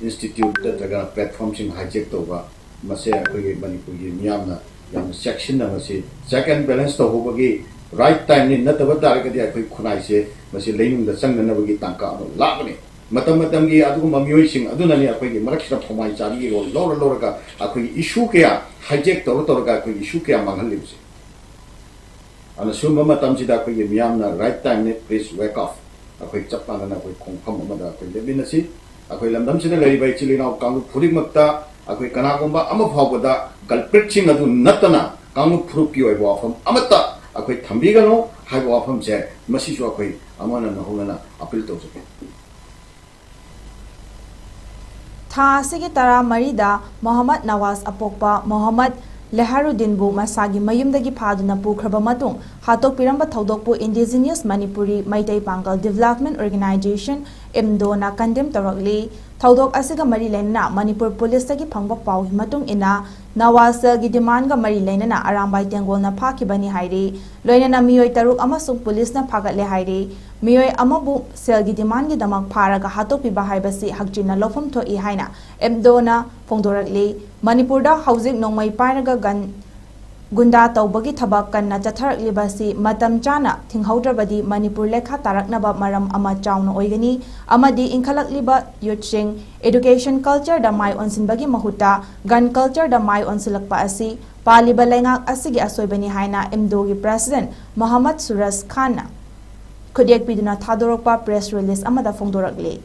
ꯏꯟꯁꯇꯤꯇ꯭ꯌꯨꯠ ꯅꯠꯇ꯭ꯔꯒ ꯄ꯭ꯂꯦꯠꯐꯣꯝꯁꯤꯡ ꯍꯥꯏꯖꯦꯛ ꯇꯧꯕ, ꯃꯁꯦ ꯑꯩꯈꯣꯏꯒꯤ ꯃꯅꯤꯄꯨꯔꯒꯤ ꯃꯤꯌꯥꯝꯅ ꯌꯥꯝꯅ ꯆꯦꯛꯁꯤꯟꯅ ꯃꯁꯤ ꯆꯦꯛ ꯑꯦꯟ ꯕꯦꯂꯦꯟꯁ ꯇꯧꯍꯧꯕꯒꯤ ꯔꯥꯏꯠ ꯇꯥꯏꯝꯅꯤ꯫ ꯅꯠꯇꯕ ꯇꯥꯔꯒꯗꯤ ꯑꯩꯈꯣꯏ ꯈꯨꯟꯅꯥꯏꯁꯦ ꯃꯁꯤ ꯂꯩꯅꯨꯡꯗ ꯆꯪꯅꯅꯕꯒꯤ ꯇꯥꯡꯀꯛ ꯑꯃ ꯂꯥꯛꯀꯅꯤ꯫ ꯃꯇꯝ ꯃꯇꯝꯒꯤ ꯑꯗꯨꯒꯨꯝꯕ ꯃꯤꯑꯣꯏꯁꯤꯡ ꯑꯗꯨꯅꯅꯤ ꯑꯩꯈꯣꯏꯒꯤ ꯃꯔꯛꯁꯤꯗ ꯊꯧꯃꯥꯏ ꯆꯥꯕꯤꯒꯤ ꯔꯣꯜ ꯂꯧꯔ ꯂꯧꯔꯒ ꯑꯩꯈꯣꯏꯒꯤ ꯏꯁꯨ ꯀꯌꯥ ꯍꯥꯏꯖꯦꯛ ꯇꯧꯔ ꯇꯧꯔꯒ ꯑꯩꯈꯣꯏꯒꯤ ꯏꯁꯨ ꯀꯌꯥ ꯃꯥꯡꯍꯜꯂꯤꯕꯁꯦ꯫ ꯑꯗꯨꯅ ꯁꯤꯒꯨꯝꯕ ꯃꯇꯝꯁꯤꯗ ꯑꯩꯈꯣꯏꯒꯤ ꯃꯤꯌꯥꯝꯅ ꯔꯥꯏꯠ ꯇꯥꯏꯝꯅꯤ, ꯄ꯭ꯂꯤꯖ ꯋꯦꯛ ꯑꯞ꯫ ꯑꯩꯈꯣꯏ ꯆꯞ ꯃꯥꯟꯅꯅ ꯑꯩꯈꯣꯏ ꯈꯣꯡꯐꯝ ꯑꯃꯗ ꯑꯩꯈꯣꯏ ꯂꯦꯞꯃꯤꯟꯅꯁꯤ꯫ ꯑꯩꯈꯣꯏ ꯂꯝꯗꯝꯁꯤꯗ ꯂꯩꯔꯤꯕ ꯏꯆꯤꯜ ꯏꯅꯥꯎ ꯀꯥꯡꯂꯨꯞ ꯈꯨꯗꯤꯡꯃꯛꯇ ꯑꯩꯈꯣꯏ ꯀꯅꯥꯒꯨꯝꯕ ꯑꯃ ꯐꯥꯎꯕꯗ ꯀꯜꯄ꯭ꯔꯤꯠꯁꯤꯡ ꯑꯗꯨ ꯅꯠꯇꯅ ꯀꯥꯡꯂꯨꯞ ꯐꯨꯔꯨꯞꯀꯤ ꯑꯣꯏꯕ ꯋꯥꯐꯝ ꯑꯃꯠꯇ ꯑꯩꯈꯣꯏ ꯊꯝꯕꯤꯒꯅꯨ ꯍꯥꯏꯕ ꯋꯥꯐꯝꯁꯦ ꯃꯁꯤꯁꯨ ꯑꯩꯈꯣꯏ ꯑꯃꯅ ꯅꯧꯍꯧꯅꯅ ꯑꯄꯤꯜ ꯇꯧꯖꯒꯦ꯫ ꯊꯥ ꯑꯁꯤꯒꯤ ꯇꯔꯥꯃꯔꯤꯗ ꯃꯣꯍꯝꯃꯗ ꯅꯋꯥꯖ ꯑꯄꯣꯛꯄ ꯃꯣꯍꯝꯃꯗ ꯂꯦꯍꯥꯔꯨꯗꯤꯟꯕꯨ ꯃꯁꯥꯒꯤ ꯃꯌꯨꯝꯗꯒꯤ ꯐꯥꯗꯨꯅ ꯄꯨꯈ꯭ꯔꯕ ꯃꯇꯨꯡ ꯍꯥꯠꯇꯣꯛꯄꯤꯔꯝꯕ ꯊꯧꯗꯣꯛꯄꯨ Indigenous Manipuri Meitei Pangal Development Organisation, ꯏꯝꯗꯣꯅ condemn ꯇꯧꯔꯛꯂꯤ꯫ ꯊꯧꯗꯣꯛ ꯑꯁꯤꯒ ꯃꯔꯤ ꯂꯩꯅꯅ ꯃꯅꯤꯄꯨꯔ ꯄꯨꯂꯤꯁꯇꯒꯤ ꯐꯪꯕ ꯄꯥꯎꯒꯤ ꯃꯇꯨꯡ ꯏꯟꯅ, ꯅꯋꯥ ꯁꯦꯜꯒꯤ ꯗꯤꯃꯥꯟꯒ ꯃꯔꯤ ꯂꯩꯅꯅ ꯑꯔꯥꯝꯕꯥꯏ ꯇꯦꯡꯒꯣꯜꯅ ꯐꯥꯈꯤꯕꯅꯤ ꯍꯥꯏꯔꯤ꯫ ꯂꯣꯏꯅꯅ ꯃꯤꯑꯣꯏ ꯇꯔꯨꯛ ꯑꯃꯁꯨ ꯄꯨꯂꯤꯁꯅ ꯐꯥꯒꯠꯂꯦ ꯍꯥꯏꯔꯤ꯫ ꯃꯤꯑꯣꯏ ꯑꯃꯕꯨ ꯁꯦꯜꯒꯤ ꯗꯤꯃꯥꯟꯒꯤꯗꯃꯛ ꯐꯥꯔꯒ ꯍꯥꯠꯇꯣꯛꯄꯤꯕ ꯍꯥꯏꯕꯁꯤ ꯍꯛꯆꯤꯟꯅ ꯂꯧꯐꯝ ꯊꯣꯛꯏ ꯍꯥꯏꯅ ꯑꯦꯝꯗꯣꯅ ꯐꯣꯡꯗꯣꯔꯛꯂꯤ꯫ ꯃꯅꯤꯄꯨꯔꯗ ꯍꯧꯖꯤꯛ ꯅꯣꯡꯃꯩ ꯄꯥꯏꯔꯒ ꯒꯟ ꯒꯨꯟꯗꯥ ꯇꯧꯕꯒꯤ ꯊꯕꯛ ꯀꯟꯅ ꯆꯠꯊꯔꯛꯂꯤꯕ ꯑꯁꯤ ꯃꯇꯝ ꯆꯥꯅ ꯊꯤꯡꯍꯧꯗ꯭ꯔꯕꯗꯤ ꯃꯅꯤꯄꯨꯔ ꯂꯩꯈꯥ ꯇꯥꯔꯛꯅꯕ ꯃꯔꯝ ꯑꯃ ꯆꯥꯎꯅ ꯑꯣꯏꯒꯅꯤ ꯑꯃꯗꯤ ꯏꯟꯈꯠꯂꯛꯂꯤꯕ ꯌꯨꯠꯁꯤꯡ education cultureꯗ ꯃꯥꯏ ꯑꯣꯟꯁꯤꯟꯕꯒꯤ ꯃꯍꯨꯠꯇ gun cultureꯗ ꯃꯥꯏ ꯑꯣꯟꯁꯤꯜꯂꯛꯄ ꯑꯁꯤ ꯄꯥꯜꯂꯤꯕ ꯂꯩꯉꯥꯛ ꯑꯁꯤꯒꯤ ꯑꯁꯣꯏꯕꯅꯤ ꯍꯥꯏꯅ ꯏꯝꯗꯣꯒꯤ president ꯃꯣꯍꯝꯃꯗ ꯁꯨꯔꯖ ꯈꯥꯟꯅ ꯈꯨꯗꯦꯛ ꯄꯤꯗꯨꯅ ꯊꯥꯗꯣꯔꯛꯄ press release ꯑꯃꯗ ꯐꯣꯡꯗꯣꯔꯛꯂꯤ꯫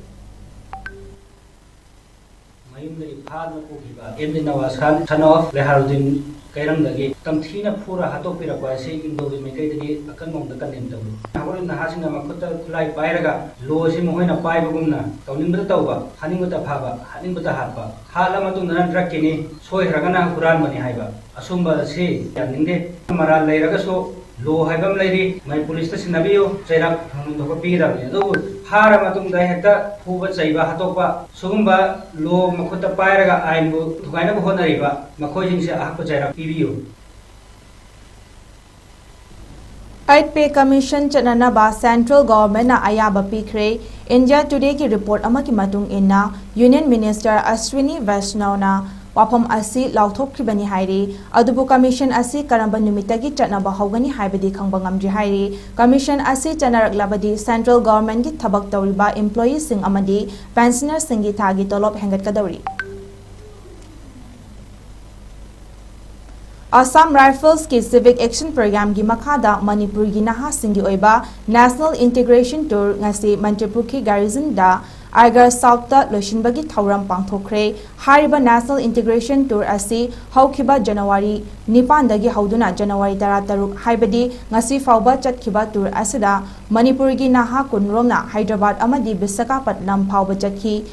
ꯃꯌꯨꯝꯗꯒꯤ ꯐꯥꯗꯨꯅ ꯄꯨꯈꯤꯕ M D Nawaz Khan, son of Leharuddin ꯀꯩꯔꯝꯗꯒꯤ ꯇꯝꯊꯤꯅ ꯐꯨꯔ ꯍꯥꯠꯇꯣꯛꯄꯤꯔꯛꯄ ꯑꯁꯤ ꯏꯝꯗꯣꯒꯤ ꯃꯥꯏꯀꯩꯗꯒꯤ ꯑꯀꯟꯕ ꯃꯑꯣꯡꯗ condemn ꯇꯧꯏ꯫ ꯍꯧꯒꯠꯂꯤꯕ ꯅꯍꯥꯁꯤꯡꯅ ꯃꯈꯨꯠꯇ ꯈꯨꯠꯂꯥꯏ ꯄꯥꯏꯔꯒ ꯂꯣ ꯑꯁꯤ ꯃꯈꯣꯏꯅ ꯄꯥꯏꯕꯒꯨꯝꯅ ꯇꯧꯅꯤꯡꯕꯗ ꯇꯧꯕ, ꯐꯥꯅꯤꯡꯕꯗ ꯐꯥꯕ, ꯍꯥꯠꯅꯤꯡꯕꯗ ꯍꯥꯠꯄ, ꯍꯥꯠꯂ ꯃꯇꯨꯡꯗꯅ drugꯀꯤꯅꯤ, ꯁꯣꯏꯈ꯭ꯔꯒꯅ ꯍꯨꯔꯥꯟꯕꯅꯤ ꯍꯥꯏꯕ ꯑꯁꯨꯝꯕ ꯑꯁꯤ ꯌꯥꯅꯤꯡꯗꯦ꯫ ꯃꯔꯥꯜ ꯂꯩꯔꯒꯁꯨ ꯂꯣ ꯍꯥꯏꯕ ꯑꯃ ꯂꯩꯔꯤ, ꯃꯅꯤꯄꯨꯔ ꯄꯨꯂꯤꯁꯇ ꯁꯤꯟꯅꯕꯤꯌꯨ, ꯆꯩꯔꯥꯛ ꯐꯪꯐꯝ ꯊꯣꯛꯄ ꯄꯤꯒꯗꯕꯅꯤ꯫ ꯑꯗꯨꯕꯨ ꯐꯥꯔ ꯃꯇꯨꯡꯗ ꯍꯦꯛꯇ ꯐꯨꯕ ꯆꯩꯕ ꯍꯥꯠꯇꯣꯛꯄ, ꯁꯤꯒꯨꯝꯕ ꯂꯣ ꯃꯈꯨꯠꯇ ꯄꯥꯏꯔꯒ ꯑꯥꯏꯟꯕꯨ ꯊꯨꯒꯥꯏꯅꯕ ꯍꯣꯠꯅꯔꯤꯕ ꯃꯈꯣꯏꯁꯤꯡꯁꯦ ꯑꯍꯛꯄ ꯆꯩꯔꯥꯛ ꯄꯤꯕꯤꯌꯨ꯫ Eighth Pay Commission ꯆꯠꯅꯅꯕ central governmentꯅ ꯑꯌꯥꯕ ꯄꯤꯈ꯭ꯔꯦ꯫ India Todayꯒꯤ report ꯑꯃꯒꯤ ꯃꯇꯨꯡ ꯏꯟꯅ, Union Minister Ashwini Vaishnaoꯅ ꯋꯥꯐꯝ ꯑꯁꯤ ꯂꯥꯎꯊꯣꯛꯈꯤꯕꯅꯤ ꯍꯥꯏꯔꯤ꯫ ꯑꯗꯨꯕꯨ commission ꯑꯁꯤ ꯀꯔꯝꯕ ꯅꯨꯃꯤꯠꯇꯒꯤ ꯆꯠꯅꯕ ꯍꯧꯒꯅꯤ ꯍꯥꯏꯕꯗꯤ ꯈꯪꯕ ꯉꯝꯗ꯭ꯔꯤ ꯍꯥꯏꯔꯤ꯫ Commission ꯑꯁꯤ ꯆꯠꯅꯔꯛꯂꯕꯗꯤ central governmentꯀꯤ ꯊꯕꯛ ꯇꯧꯔꯤꯕ employeeꯁꯤꯡ ꯑꯃꯗꯤ pensionerꯁꯤꯡꯒꯤ ꯊꯥꯒꯤ ꯇꯣꯂꯣꯞ ꯍꯦꯟꯒꯠꯀꯗꯧꯔꯤ꯫ Assam Riflesꯀꯤ Civic Action Programmeꯒꯤ ꯃꯈꯥꯗ ꯃꯅꯤꯄꯨꯔꯒꯤ ꯅꯍꯥꯁꯤꯡꯒꯤ ꯑꯣꯏꯕ National Integration Tour ꯉꯁꯤ ꯃꯟꯇ꯭ꯔꯤꯄꯨꯈ꯭ꯔꯤ Garrisonꯗ Aizawl Southꯇ ꯂꯣꯏꯁꯤꯟꯕꯒꯤ ꯊꯧꯔꯝ ꯄꯥꯡꯊꯣꯛꯈ꯭ꯔꯦ꯫ ꯍꯥꯏꯔꯤꯕ National Integration Tour ꯑꯁꯤ ꯍꯧꯈꯤꯕ January ꯅꯤꯄꯥꯟꯗꯒꯤ ꯍꯧꯗꯨꯅ January ꯇꯔꯥꯇꯔꯨꯛ, ꯍꯥꯏꯕꯗꯤ ꯉꯁꯤ ꯐꯥꯎꯕ ꯆꯠꯈꯤꯕ tour ꯑꯁꯤꯗ ꯃꯅꯤꯄꯨꯔꯒꯤ ꯅꯍꯥ ꯀꯨꯟꯔꯣꯝꯅ ꯍꯥꯏꯗ꯭ꯔꯕꯥꯗ ꯑꯃꯗꯤ ꯕꯤꯁꯥꯈꯥꯄꯠꯅꯝ ꯐꯥꯎꯕ ꯆꯠꯈꯤ꯫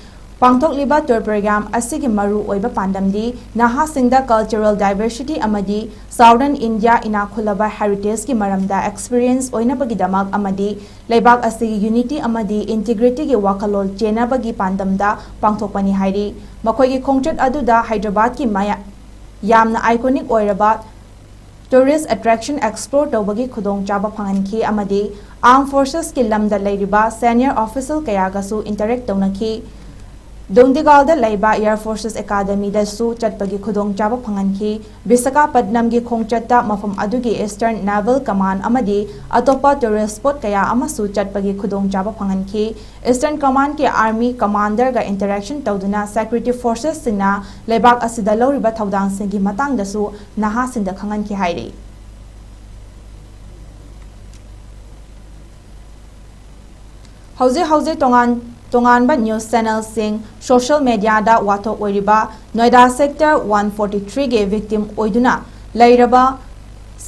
ꯄꯥꯡꯊꯣꯛꯂꯤꯕ tour program ꯑꯁꯤꯒꯤ ꯃꯔꯨ ꯑꯣꯏꯕ ꯄꯥꯟꯗꯝꯗꯤ ꯅꯍꯥꯁꯤꯡꯗ cultural diversity ꯑꯃꯗꯤ Southern India ꯏꯅꯥꯛ ꯈꯨꯜꯂꯕ heritageꯀꯤ ꯃꯔꯝꯗ experience ꯑꯣꯏꯅꯕꯒꯤꯗꯃꯛ ꯑꯃꯗꯤ ꯂꯩꯕꯥꯛ ꯑꯁꯤꯒꯤ unity ꯑꯃꯗꯤ integrityꯒꯤ ꯋꯥꯈꯜꯂꯣꯟ ꯆꯦꯟꯅꯕꯒꯤ ꯄꯥꯟꯗꯝꯗ ꯄꯥꯡꯊꯣꯛꯄꯅꯤ ꯍꯥꯏꯔꯤ꯫ ꯃꯈꯣꯏꯒꯤ ꯈꯣꯡꯆꯠ ꯑꯗꯨꯗ ꯍꯥꯏꯗ꯭ꯔꯕꯥꯗꯀꯤ ꯃꯌꯥ-, ꯌꯥꯝꯅ iconic ꯑꯣꯏꯔꯕ tourist attraction explore ꯇꯧꯕꯒꯤ ꯈꯨꯗꯣꯡꯆꯥꯕ ꯐꯪꯍꯟꯈꯤ ꯑꯃꯗꯤ Armed Forcesꯀꯤ ꯂꯝꯗ ꯂꯩꯔꯤꯕ senior official ꯀꯌꯥꯒꯁꯨ interact ꯇꯧꯅꯈꯤ꯫ ꯗꯨꯡꯗꯤꯒꯥꯜꯗ ꯂꯩꯕ Air Forces Academyꯗꯁꯨ ꯆꯠꯄꯒꯤ ꯈꯨꯗꯣꯡꯆꯥꯕ ꯐꯪꯍꯟꯈꯤ꯫ ꯕꯤꯁꯥꯈꯥꯄꯠꯅꯝꯒꯤ ꯈꯣꯡꯆꯠꯇ ꯃꯐꯝ ꯑꯗꯨꯒꯤ Eastern Naval Command ꯑꯃꯗꯤ ꯑꯇꯣꯞꯄ tourist spot ꯀꯌꯥ ꯑꯃꯁꯨ ꯆꯠꯄꯒꯤ ꯈꯨꯗꯣꯡꯆꯥꯕ ꯐꯪꯍꯟꯈꯤ꯫ Eastern Commandꯀꯤ Army Commanderꯒ interaction ꯇꯧꯗꯨꯅ security forcesꯁꯤꯡꯅ ꯂꯩꯕꯥꯛ ꯑꯁꯤꯗ ꯂꯧꯔꯤꯕ ꯊꯧꯗꯥꯡꯁꯤꯡꯒꯤ ꯃꯇꯥꯡꯗꯁꯨ ꯅꯍꯥꯁꯤꯡꯗ ꯈꯪꯍꯟꯈꯤ ꯍꯥꯏꯔꯤ꯫ ꯍꯧꯖꯤꯛ ꯍꯧꯖꯤꯛ ꯇꯣꯉꯥꯟ ꯇꯣꯉꯥꯟꯕ news channelꯁꯤꯡ, social mediaꯗ ꯋꯥꯊꯣꯛ ꯑꯣꯏꯔꯤꯕ ꯅꯣꯏꯗꯥ sector one forty threeꯒꯤ victim ꯑꯣꯏꯗꯨꯅ ꯂꯩꯔꯕ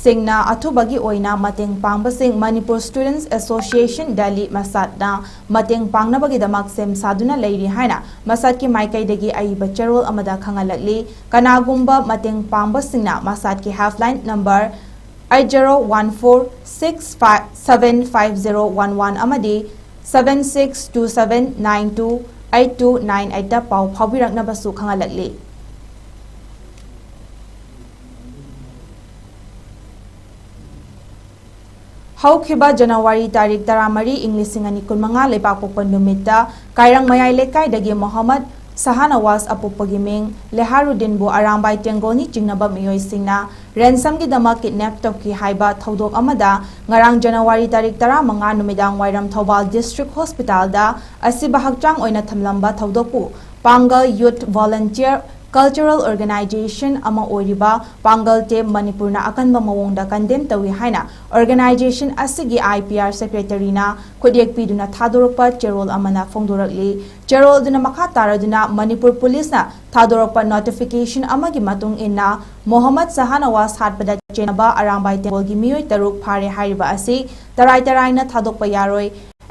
ꯁꯤꯡꯅ ꯑꯊꯨꯕꯒꯤ ꯑꯣꯏꯅ ꯃꯇꯦꯡ ꯄꯥꯡꯕꯁꯤꯡ Manipur Students Association Delhi, MASADꯅ ꯃꯇꯦꯡ ꯄꯥꯡꯅꯕꯒꯤꯗꯃꯛ ꯁꯦꯝ ꯁꯥꯗꯨꯅ ꯂꯩꯔꯤ ꯍꯥꯏꯅ MASADꯀꯤ ꯃꯥꯏꯀꯩꯗꯒꯤ ꯑꯏꯕ ꯆꯦꯔꯣꯜ ꯑꯃꯗ ꯈꯪꯍꯜꯂꯛꯂꯤ꯫ ꯀꯅꯥꯒꯨꯝꯕ ꯃꯇꯦꯡ ꯄꯥꯡꯕꯁꯤꯡꯅ MASADꯀꯤ helpline number eight zero one four six five seven five zero one one ꯑꯃꯗꯤ seven six two seven nine two eight two nine eightꯇ ꯄꯥꯎ ꯐꯥꯎꯕꯤꯔꯛꯅꯕꯁꯨ ꯈꯪꯍꯜꯂꯛꯂꯤ꯫ ꯍꯧꯈꯤꯕ January ꯇꯥꯔꯤꯛ ꯇꯔꯥꯃꯔꯤ, ꯏꯪ ꯂꯤꯁꯤꯡ ꯑꯅꯤ ꯀꯨꯟꯃꯉꯥ ꯂꯩꯕꯥꯛꯄꯣꯛꯄ ꯅꯨꯃꯤꯠꯇ ꯀꯥꯏꯔꯪ ꯃꯌꯥꯏ ꯂꯩꯀꯥꯏꯗꯒꯤ ꯃꯣꯍꯝꯃꯗ ꯁꯍꯥꯅꯋꯥꯖ ꯑꯄꯣꯛꯄꯒꯤ ꯃꯤꯡ ꯂꯦꯍꯥꯔꯨꯗꯤꯟꯕꯨ ꯑꯔꯥꯝꯕꯥꯏ ꯇꯦꯡꯒꯣꯜꯅꯤ ꯆꯤꯡꯅꯕ ꯃꯤꯑꯣꯏꯁꯤꯡꯅ ransomꯒꯤꯗꯃꯛ kidnap ꯇꯧꯈꯤ ꯍꯥꯏꯕ ꯊꯧꯗꯣꯛ ꯑꯃꯗ ꯉꯔꯥꯡ January ꯇꯥꯔꯤꯛ ꯇꯔꯥꯃꯉꯥ ꯅꯨꯃꯤꯗꯥꯡ ꯋꯥꯏꯔꯝ ꯊꯧꯕꯥꯜ District Hospitalꯗ ꯑꯁꯤꯕ ꯍꯛꯆꯥꯡ ꯑꯣꯏꯅ ꯊꯝꯂꯝꯕ ꯊꯧꯗꯣꯛꯄꯨ ꯄꯥꯡꯒꯜ Youth Volunteer Cultural Organization ꯑꯃ ꯑꯣꯏꯔꯤꯕ ꯄꯥꯡꯒꯜ Team ꯃꯅꯤꯄꯨꯔꯅ ꯑꯀꯟꯕ ꯃꯑꯣꯡꯗ condemn ꯇꯧꯏ ꯍꯥꯏꯅ organization ꯑꯁꯤꯒꯤ IPR Secretaryꯅ ꯈꯨꯠꯌꯦꯛ ꯄꯤꯗꯨꯅ ꯊꯥꯗꯣꯔꯛꯄ ꯆꯦꯔꯣꯜ ꯑꯃꯅ ꯐꯣꯡꯗꯣꯔꯛꯂꯤ꯫ ꯆꯦꯔꯣꯜꯗꯨꯅ ꯃꯈꯥ ꯇꯥꯔꯗꯨꯅ ꯃꯅꯤꯄꯨꯔ ꯄꯨꯂꯤꯁꯅ ꯊꯥꯗꯣꯔꯛꯄ notification ꯑꯃꯒꯤ ꯃꯇꯨꯡ ꯏꯟꯅ ꯃꯣꯍꯝꯃꯗ ꯁꯍꯥꯅꯋꯥꯖ ꯍꯥꯠꯄꯗ ꯆꯦꯟꯅꯕ ꯑꯔꯥꯝꯕꯥꯏ ꯇꯦꯡꯒꯣꯜꯒꯤ ꯃꯤꯑꯣꯏ ꯇꯔꯨꯛ ꯐꯥꯔꯦ ꯍꯥꯏꯔꯤꯕ ꯑꯁꯤ ꯇꯔꯥꯏ ꯇꯔꯥꯏꯅ ꯊꯥꯗꯣꯛꯄ ꯌꯥꯔꯣꯏ꯫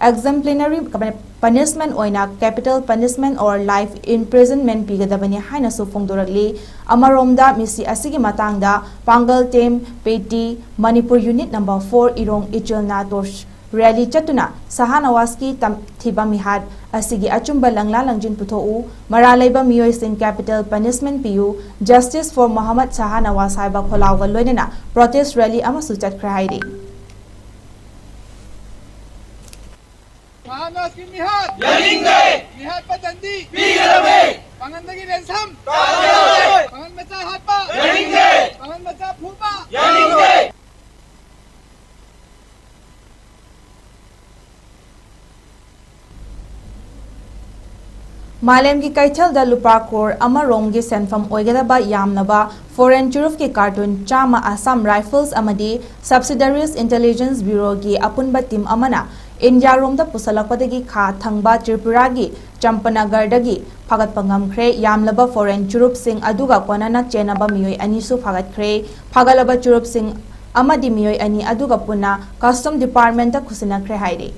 exemplary punishment ꯑꯣꯏꯅ capital punishment or life imprisonment ꯄꯤꯒꯗꯕꯅꯤ ꯍꯥꯏꯅꯁꯨ ꯐꯣꯡꯗꯣꯔꯛꯂꯤ꯫ ꯑꯃꯔꯣꯝꯗ ꯃꯤꯁꯤ ꯑꯁꯤꯒꯤ ꯃꯇꯥꯡꯗ ꯄꯥꯡꯒꯜ ꯇꯦꯝ ꯄꯦꯇꯤ ꯃꯅꯤꯄꯨꯔ unit number four ꯏꯔꯣꯡ ꯏꯆꯤꯜꯅ torch rally ꯆꯠꯇꯨꯅ ꯁꯍꯥꯅꯋꯥꯖꯀꯤ ꯇꯝ-, ꯊꯤꯕ ꯃꯤꯍꯥꯠ ꯑꯁꯤꯒꯤ ꯑꯆꯨꯝꯕ ꯂꯪꯂꯥ ꯂꯪꯖꯤꯟ ꯄꯨꯊꯣꯛꯎ, ꯃꯔꯥꯜ ꯂꯩꯕ ꯃꯤꯑꯣꯏꯁꯤꯡ capital punishment ꯄꯤꯌꯨ, justice for Mohammad Shahanawaz ꯍꯥꯏꯕ ꯈꯣꯜꯂꯥꯎꯒ ꯂꯣꯏꯅꯅ protest rally ꯑꯃꯁꯨ ꯆꯠꯈ꯭ꯔꯦ ꯍꯥꯏꯔꯤ꯫ ꯃꯍꯥꯔꯥꯖꯀꯤ ꯃꯤꯍꯥꯠ! ꯌꯥꯅꯤꯡꯗꯦ! ꯃꯤꯍꯥꯠ ꯄꯇꯟꯗꯤ! ꯄꯤꯒꯗꯕꯅꯤ! ꯄꯥꯡꯒꯟꯗꯒꯤ ꯔꯦꯟꯁꯝ! ꯇꯥꯕ ꯌꯥꯗꯦ! ꯄꯥꯡꯒꯟ ꯃꯆꯥ ꯍꯥꯠꯄ! ꯌꯥꯅꯤꯡꯗꯦ! ꯄꯥꯡꯒꯟ ꯃꯆꯥ ꯐꯨꯕ! ꯌꯥꯅꯤꯡꯗꯦ! ꯃꯥꯂꯦꯝꯒꯤ ꯀꯩꯊꯦꯜꯗ ꯂꯨꯄꯥ ꯀ꯭ꯔꯣꯔ ꯑꯃ ꯔꯣꯝꯒꯤ ꯁꯦꯟꯐꯝ ꯑꯣꯏꯒꯗꯕ ꯌꯥꯝꯂꯕ foreign ꯆꯨꯔꯨꯞꯀꯤ carton ꯆꯥꯝꯃ Assam Rifles ꯑꯃꯗꯤ Subsidiaries Intelligence Bureauꯒꯤ ꯑꯄꯨꯟꯕ team ꯑꯃꯅ ꯏꯟꯗꯤꯌꯥꯔꯣꯝꯗ ꯄꯨꯁꯜꯂꯛꯄꯗꯒꯤ ꯈꯥ ꯊꯪꯕ ꯇ꯭ꯔꯤꯄꯨꯔꯥꯒꯤ ꯆꯝꯄꯅꯒꯔꯗꯒꯤ ꯐꯥꯒꯠꯄ ꯉꯝꯈ꯭ꯔꯦ꯫ ꯌꯥꯝꯂꯕ foreign ꯆꯨꯔꯨꯞꯁꯤꯡ ꯑꯗꯨꯒ ꯀꯣꯟꯅꯅ ꯆꯦꯟꯅꯕ ꯃꯤꯑꯣꯏ ꯑꯅꯤꯁꯨ ꯐꯥꯒꯠꯈ꯭ꯔꯦ꯫ ꯐꯥꯒꯠꯂꯕ ꯆꯨꯔꯨꯞꯁꯤꯡ ꯑꯃꯗꯤ ꯃꯤꯑꯣꯏ ꯑꯅꯤ ꯑꯗꯨꯒ ꯄꯨꯟꯅ Custom Departmentꯇ ꯈꯨꯠꯁꯤꯟꯅꯈ꯭ꯔꯦ ꯍꯥꯏꯔꯤ꯫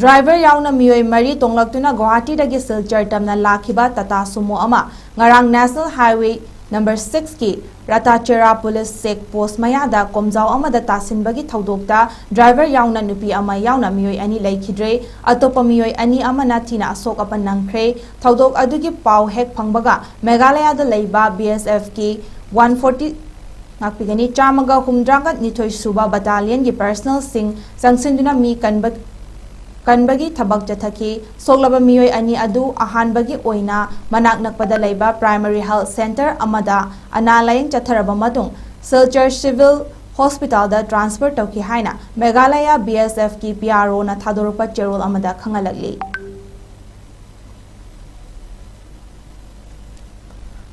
Driver ꯌꯥꯎꯅ ꯃꯤꯑꯣꯏ ꯃꯔꯤ ꯇꯣꯡꯂꯛꯇꯨꯅ ꯒꯨꯋꯥꯍꯥꯇꯤꯗꯒꯤ ꯁꯤꯜꯆꯔ ꯇꯝꯅ ꯂꯥꯛꯈꯤꯕ Tata Sumo ꯑꯃ ꯉꯔꯥꯡ National Highway number sixꯀꯤ ꯔꯥꯇꯥꯆꯦꯔꯥ police check post ꯃꯌꯥꯗ ꯀꯣꯝꯖꯥꯎ ꯑꯃꯗ ꯇꯥꯁꯤꯟꯕꯒꯤ ꯊꯧꯗꯣꯛꯇ driver ꯌꯥꯎꯅ ꯅꯨꯄꯤ ꯑꯃ ꯌꯥꯎꯅ ꯃꯤꯑꯣꯏ ꯑꯅꯤ ꯂꯩꯈꯤꯗ꯭ꯔꯦ꯫ ꯑꯇꯣꯞꯄ ꯃꯤꯑꯣꯏ ꯑꯅꯤ ꯑꯃꯅ ꯊꯤꯅ ꯑꯁꯣꯛ ꯑꯄꯟ ꯅꯪꯈ꯭ꯔꯦ꯫ ꯊꯧꯗꯣꯛ ꯑꯗꯨꯒꯤ ꯄꯥꯎ ꯍꯦꯛ ꯐꯪꯕꯒ ꯃꯦꯘꯥꯂꯌꯥꯗ ꯂꯩꯕ BSFꯀꯤ one forty ꯉꯥꯛꯄꯤꯒꯅꯤ꯫ ꯆꯥꯝꯃꯒ ꯍꯨꯝꯗ꯭ꯔꯥꯒ ꯅꯤꯊꯣꯏ ꯁꯨꯕ battalionꯒꯤ personnelꯁꯤꯡ ꯆꯪꯁꯤꯟꯗꯨꯅ ꯃꯤ ꯀꯟꯕ-, ꯀꯟꯕꯒꯤ ꯊꯕꯛ ꯆꯠꯊꯈꯤ꯫ ꯁꯣꯛꯂꯕ ꯃꯤꯑꯣꯏ ꯑꯅꯤ ꯑꯗꯨ ꯑꯍꯥꯟꯕꯒꯤ ꯑꯣꯏꯅ ꯃꯅꯥꯛ ꯅꯛꯄꯗ ꯂꯩꯕ primary health centre ꯑꯃꯗ ꯑꯅꯥ ꯂꯥꯌꯦꯡ ꯆꯠꯊꯔꯕ ꯃꯇꯨꯡ ꯁꯤꯜꯆꯔ civil hospitalꯗ transfer ꯇꯧꯈꯤ ꯍꯥꯏꯅ ꯃꯦꯘꯥꯂꯌꯥ BSFꯀꯤ PROꯅ ꯊꯥꯗꯣꯔꯛꯄ ꯆꯦꯔꯣꯜ ꯑꯃꯗ ꯈꯪꯍꯜꯂꯛꯂꯤ꯫